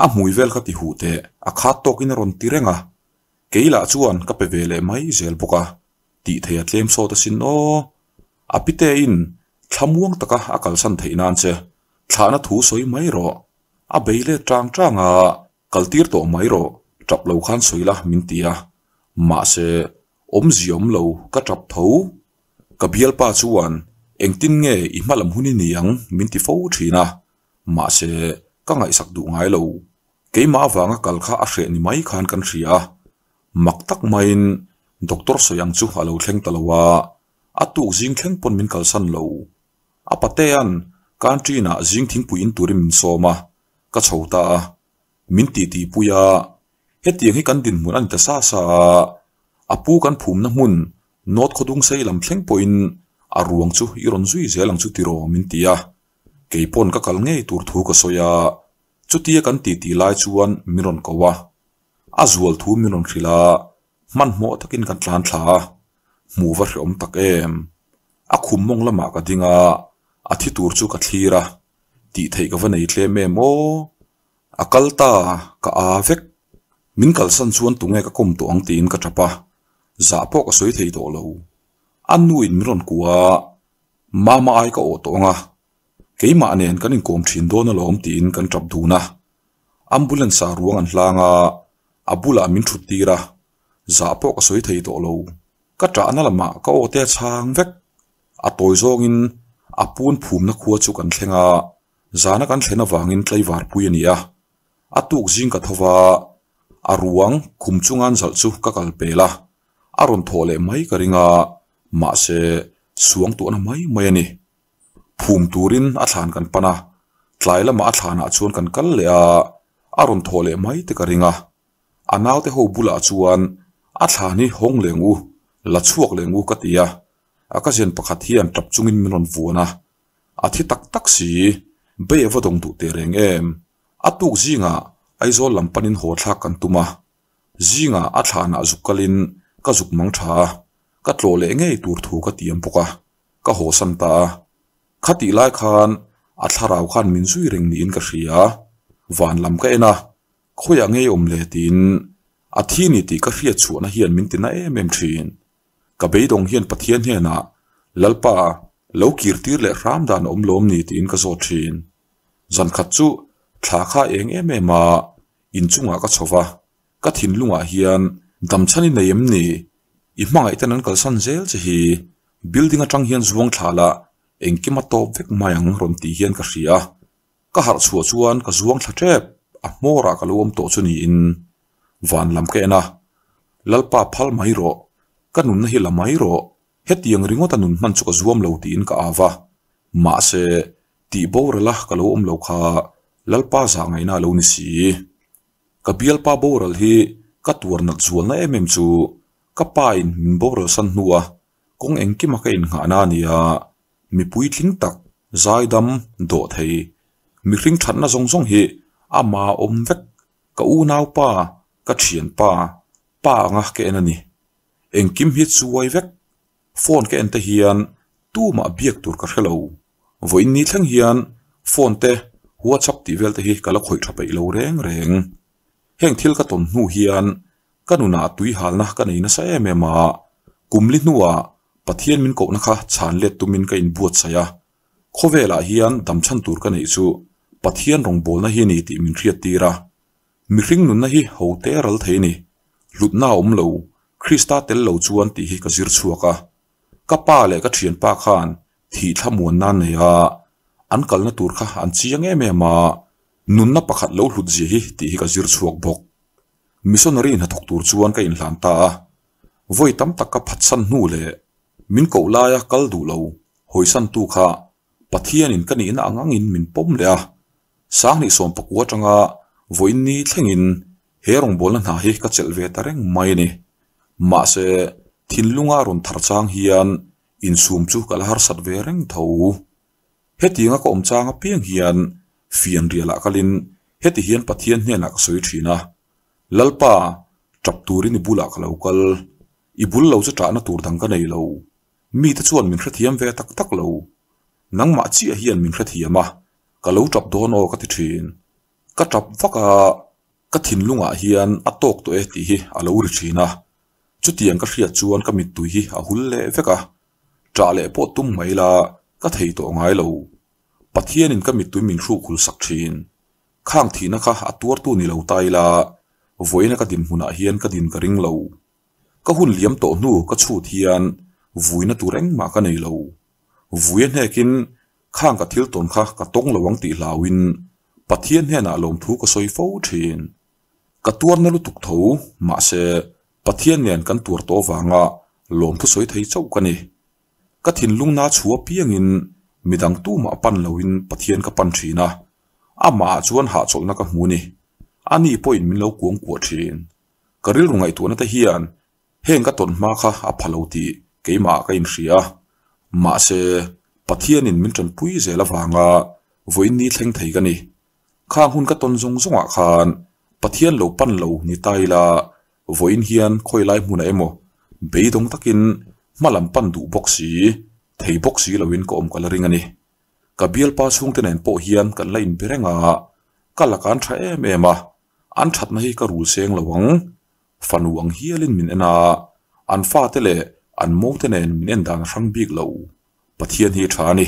a hmui vel kha ti huh teh, a khat tawkin a rawn ti reng a, kei lah chuan ka pe ve leh mai zel bawk a, tih thei a tlem sawt asin aw. A pitein thlamuang taka a kalsan theih nan che, thlahna thu sawi mai rawh, a bei let tang tang a, kaltir tawh mai rawh, tap lo khan sawi la min ti a, mahse awmzia awm lo ka tap tho. Ka bialpa chuan engtin nge i hma lam hun i ni ang min ti fo thin a, mahse ka ngaihsak duh ngai lo. Keimah avanga kal kha a hreh ni mai khan kan hria a, mak tak maiin doctor sawi ang chu a lo thleng ta lo a, a tuk zing thleng pawn min kalsan lo. A patea'n canteen ah zing thingpui in turin min sawm a, ka chho ta a, min titi pui a, hetiang hi kan dinhmun a ni ta sa sa a, a pu kan phumna hmun North khawdung sei lam thleng pawhin a ruang chu i rawn zui zel ang chu tiraw min ti a, kei pawn ka kal ngei tur thu ka sawi a, chutia kan titi lai chuan min rawn ko a, a zual thu min rawn hrilh a, hmanhmawh takin kan tlan thla a, hmuh va hreawm tak em. A khum mawng lamah ka ding a, a thi tur chu ka thlir a, tih theih ka va nei tlem em aw. A kal ta, ka a vek. Min kalsan chuan tunge ka kawm tawh ang tiin ka tap a, zah pawh ka sawi thei tawh lo. A nuin min rawn kuah a, Mama ai ka awh tawh ang a, keimah nen kan inkawm thin dawn alawm tiin kan tap dun a. Ambulance ah ruang an hlang a, a bulah min thut tir a, zah pawh ka sawi thei tawh lo. Ka tahna lamah ka aw te a chhang vek. A tawi zawngin a pun phumna khua chu kan thleng a, zana kan thlen avangin tlaivar pui a ni a. A tuk zing ka tho va, a ruang khum chunga an zalh chu ka kal pel a, a rawn thawh leh mai ka ring a, mahse suang tuahna mai mai a ni. Phum turin a thlan kan pan a, tlai lamah a thlanah chuan kan kal leh a, a rawn thawh leh mai te ka ring a. A naute ho bulah chuan a thlan hi hawng leng u, la chhuak leng u ka ti a, a cousin pakhat hian tap chungin min rawn vuan a, a thi tak tak si, bei a va dawng duh teh reng em. A tuk zingah Aizawl lam panin haw thlak kan tum a, zingah a thlanah zuk kalin ka zuk mang tha a, ka tlawh leh ngei tur thu ka tiam bawk a, ka haw san ta a. Khatih lai khan a thlarau khan min zui reng niin ka hria, van lam ka en a, khawiah ngei awm le tiin a thi ni tih ka hriat chhuahna hian min ti na em em thin. Ka beidawng hian Pathian hnenah, Lalpa, lo kir tir leh hram dan a awm lawm ni tiin ka zawt thin. Zan khat chu thla kha eng em em a, inchungah ka chho va, ka thinlungah hian damchhan i nei em ni? I hmangaih ten an kalsan zel che hi building atang hian zuang thla la engkim a tawp vek mai ang rawn tih hian ka hria a, ka harh chhuah chuan ka zuang thla tep a hmawrah ka lo awm tawh chu niin van lam ka en a, Lalpa phal mai rawh, ka nunna hi la mai rawh, hetiang ringawta nun hman chu ka zuam lo tiin ka au va, mahse tih borala ka lo awm lo kha Lalpa zah ngaihna a lo ni si. Ka bialpa boral hi ka tuar nat zualna em em chu ka pa in min boral san hnu a kawng engkima ka innghahna a ni a, mipui tling tak, zaidam, dawh thei, mihring thatna zawng zawng hi ama awm vek, ka unaupa, ka thianpa, pa anga ka en a ni. Engkim hi chuai vek, phone ka en te hian tumah biak tur ka hre lo. Vawiin ni thleng hian phone te WhatsApp tih vel te hi ka la khawih tha peih lo reng reng. Heng thil ka tawn hnu hian ka nunah tui halna ka nei nasa em em a, kum li hnuah Pathian min kohna kha chhan let tumin ka inbuatsaih a, khawvelah hian damchhan tur ka neih chu Pathian rawngbawlna hi a ni tih min hriattir a. Mihring nunna hi ho te ral thei a ni, hlutna a awm lo, Krista tel lo chuan tih hi ka zir chhuak a. Ka pa leh ka thianpa khan thih thlamuan nan nei a. An kalna tur kha an chiang em em a, nunna pakhat lo hlut zia hi tih hi ka zir chhuak bawk. Missionary hnathawk tur chuan ka inhlan ta a, vawi tam tak ka phatsan hnu leh min koh laia kal duh lo hawisantu kha Pathianin ka nihna ang angin min pawm leh a, Sanghnih sawmpakua atanga vawiin ni thlengin he rawngbawlna hna hi ka chelh ve ta reng mai a ni. Mahse, thinlunga rawn thar chang hian insum chu ka la harsat ve reng tho. Hetianga ka awm chang apiang hian fianrialah kalin heti hian Pathian hnenah ka sawi thin a, Lalpa, tap turin i bulah ka lo kal. I bul lo chu tahna tur dang ka nei lo. Mite chuan min hrethiam ve tak tak lo. Nangmah chiah hian min hrethiam a, ka lo tap dawn aw ka ti thin. Ka tap vak a, ka thinlungah hian a tawk tawh e tih hi a lo ri thin a. Chutiang ka hriat chuan ka mittui hi a hul leh vek a, ṭah leh pawh tum mai la ka thei tawh ngai lo. Pathianin ka mittui min hruk hul sak thin. Khang thihna kha a tuartu ni lo ta ila, vawiina ka dinhmunah hian ka din ka ring lo. Ka hun liam tawh hnu ka chhut hian vuina tur engmah ka nei lo. Vui a hnekin khang ka thil tawn kha ka tawng lo ang tih hlauin Pathian hnenah lawmthu ka sawi fo thin. Ka tuarna lutuk tho, mahse Pathian nen kan tuar tawh avanga lawmthu sawi thei chauh ka ni. Ka thinlung na chhu apiangin midang tumah pan loin Pathian ka pan thin a, amahah chuan hahchawlhna ka hmu ni. Ani pawhin min lo kuangkuah thin. Ka rilru ngaihtuahna te hian heng ka tawn hma kha a pha lo tih keimah ka inhria a, mahse Pathianin min tanpui zel avanga vawiin ni thleng thei ka ni. Khang hun ka tawn zawng zawngah khan Pathian lo pan lo ni ta ila vawiin hian khawi lai hmunah emaw beidawng takin hma lam pan duh bawk si, thei bawk si loin ka awm ka la ring a ni. Ka bialpa chhungte nen pawh hian kan la inbe reng a, ka laka an tha em em a, an thatna hi ka rul seng lo ang. Fanu ang hialin min en a, an fate leh an mote nen min en dan a hrang bik lo. Pathian hi tha a ni.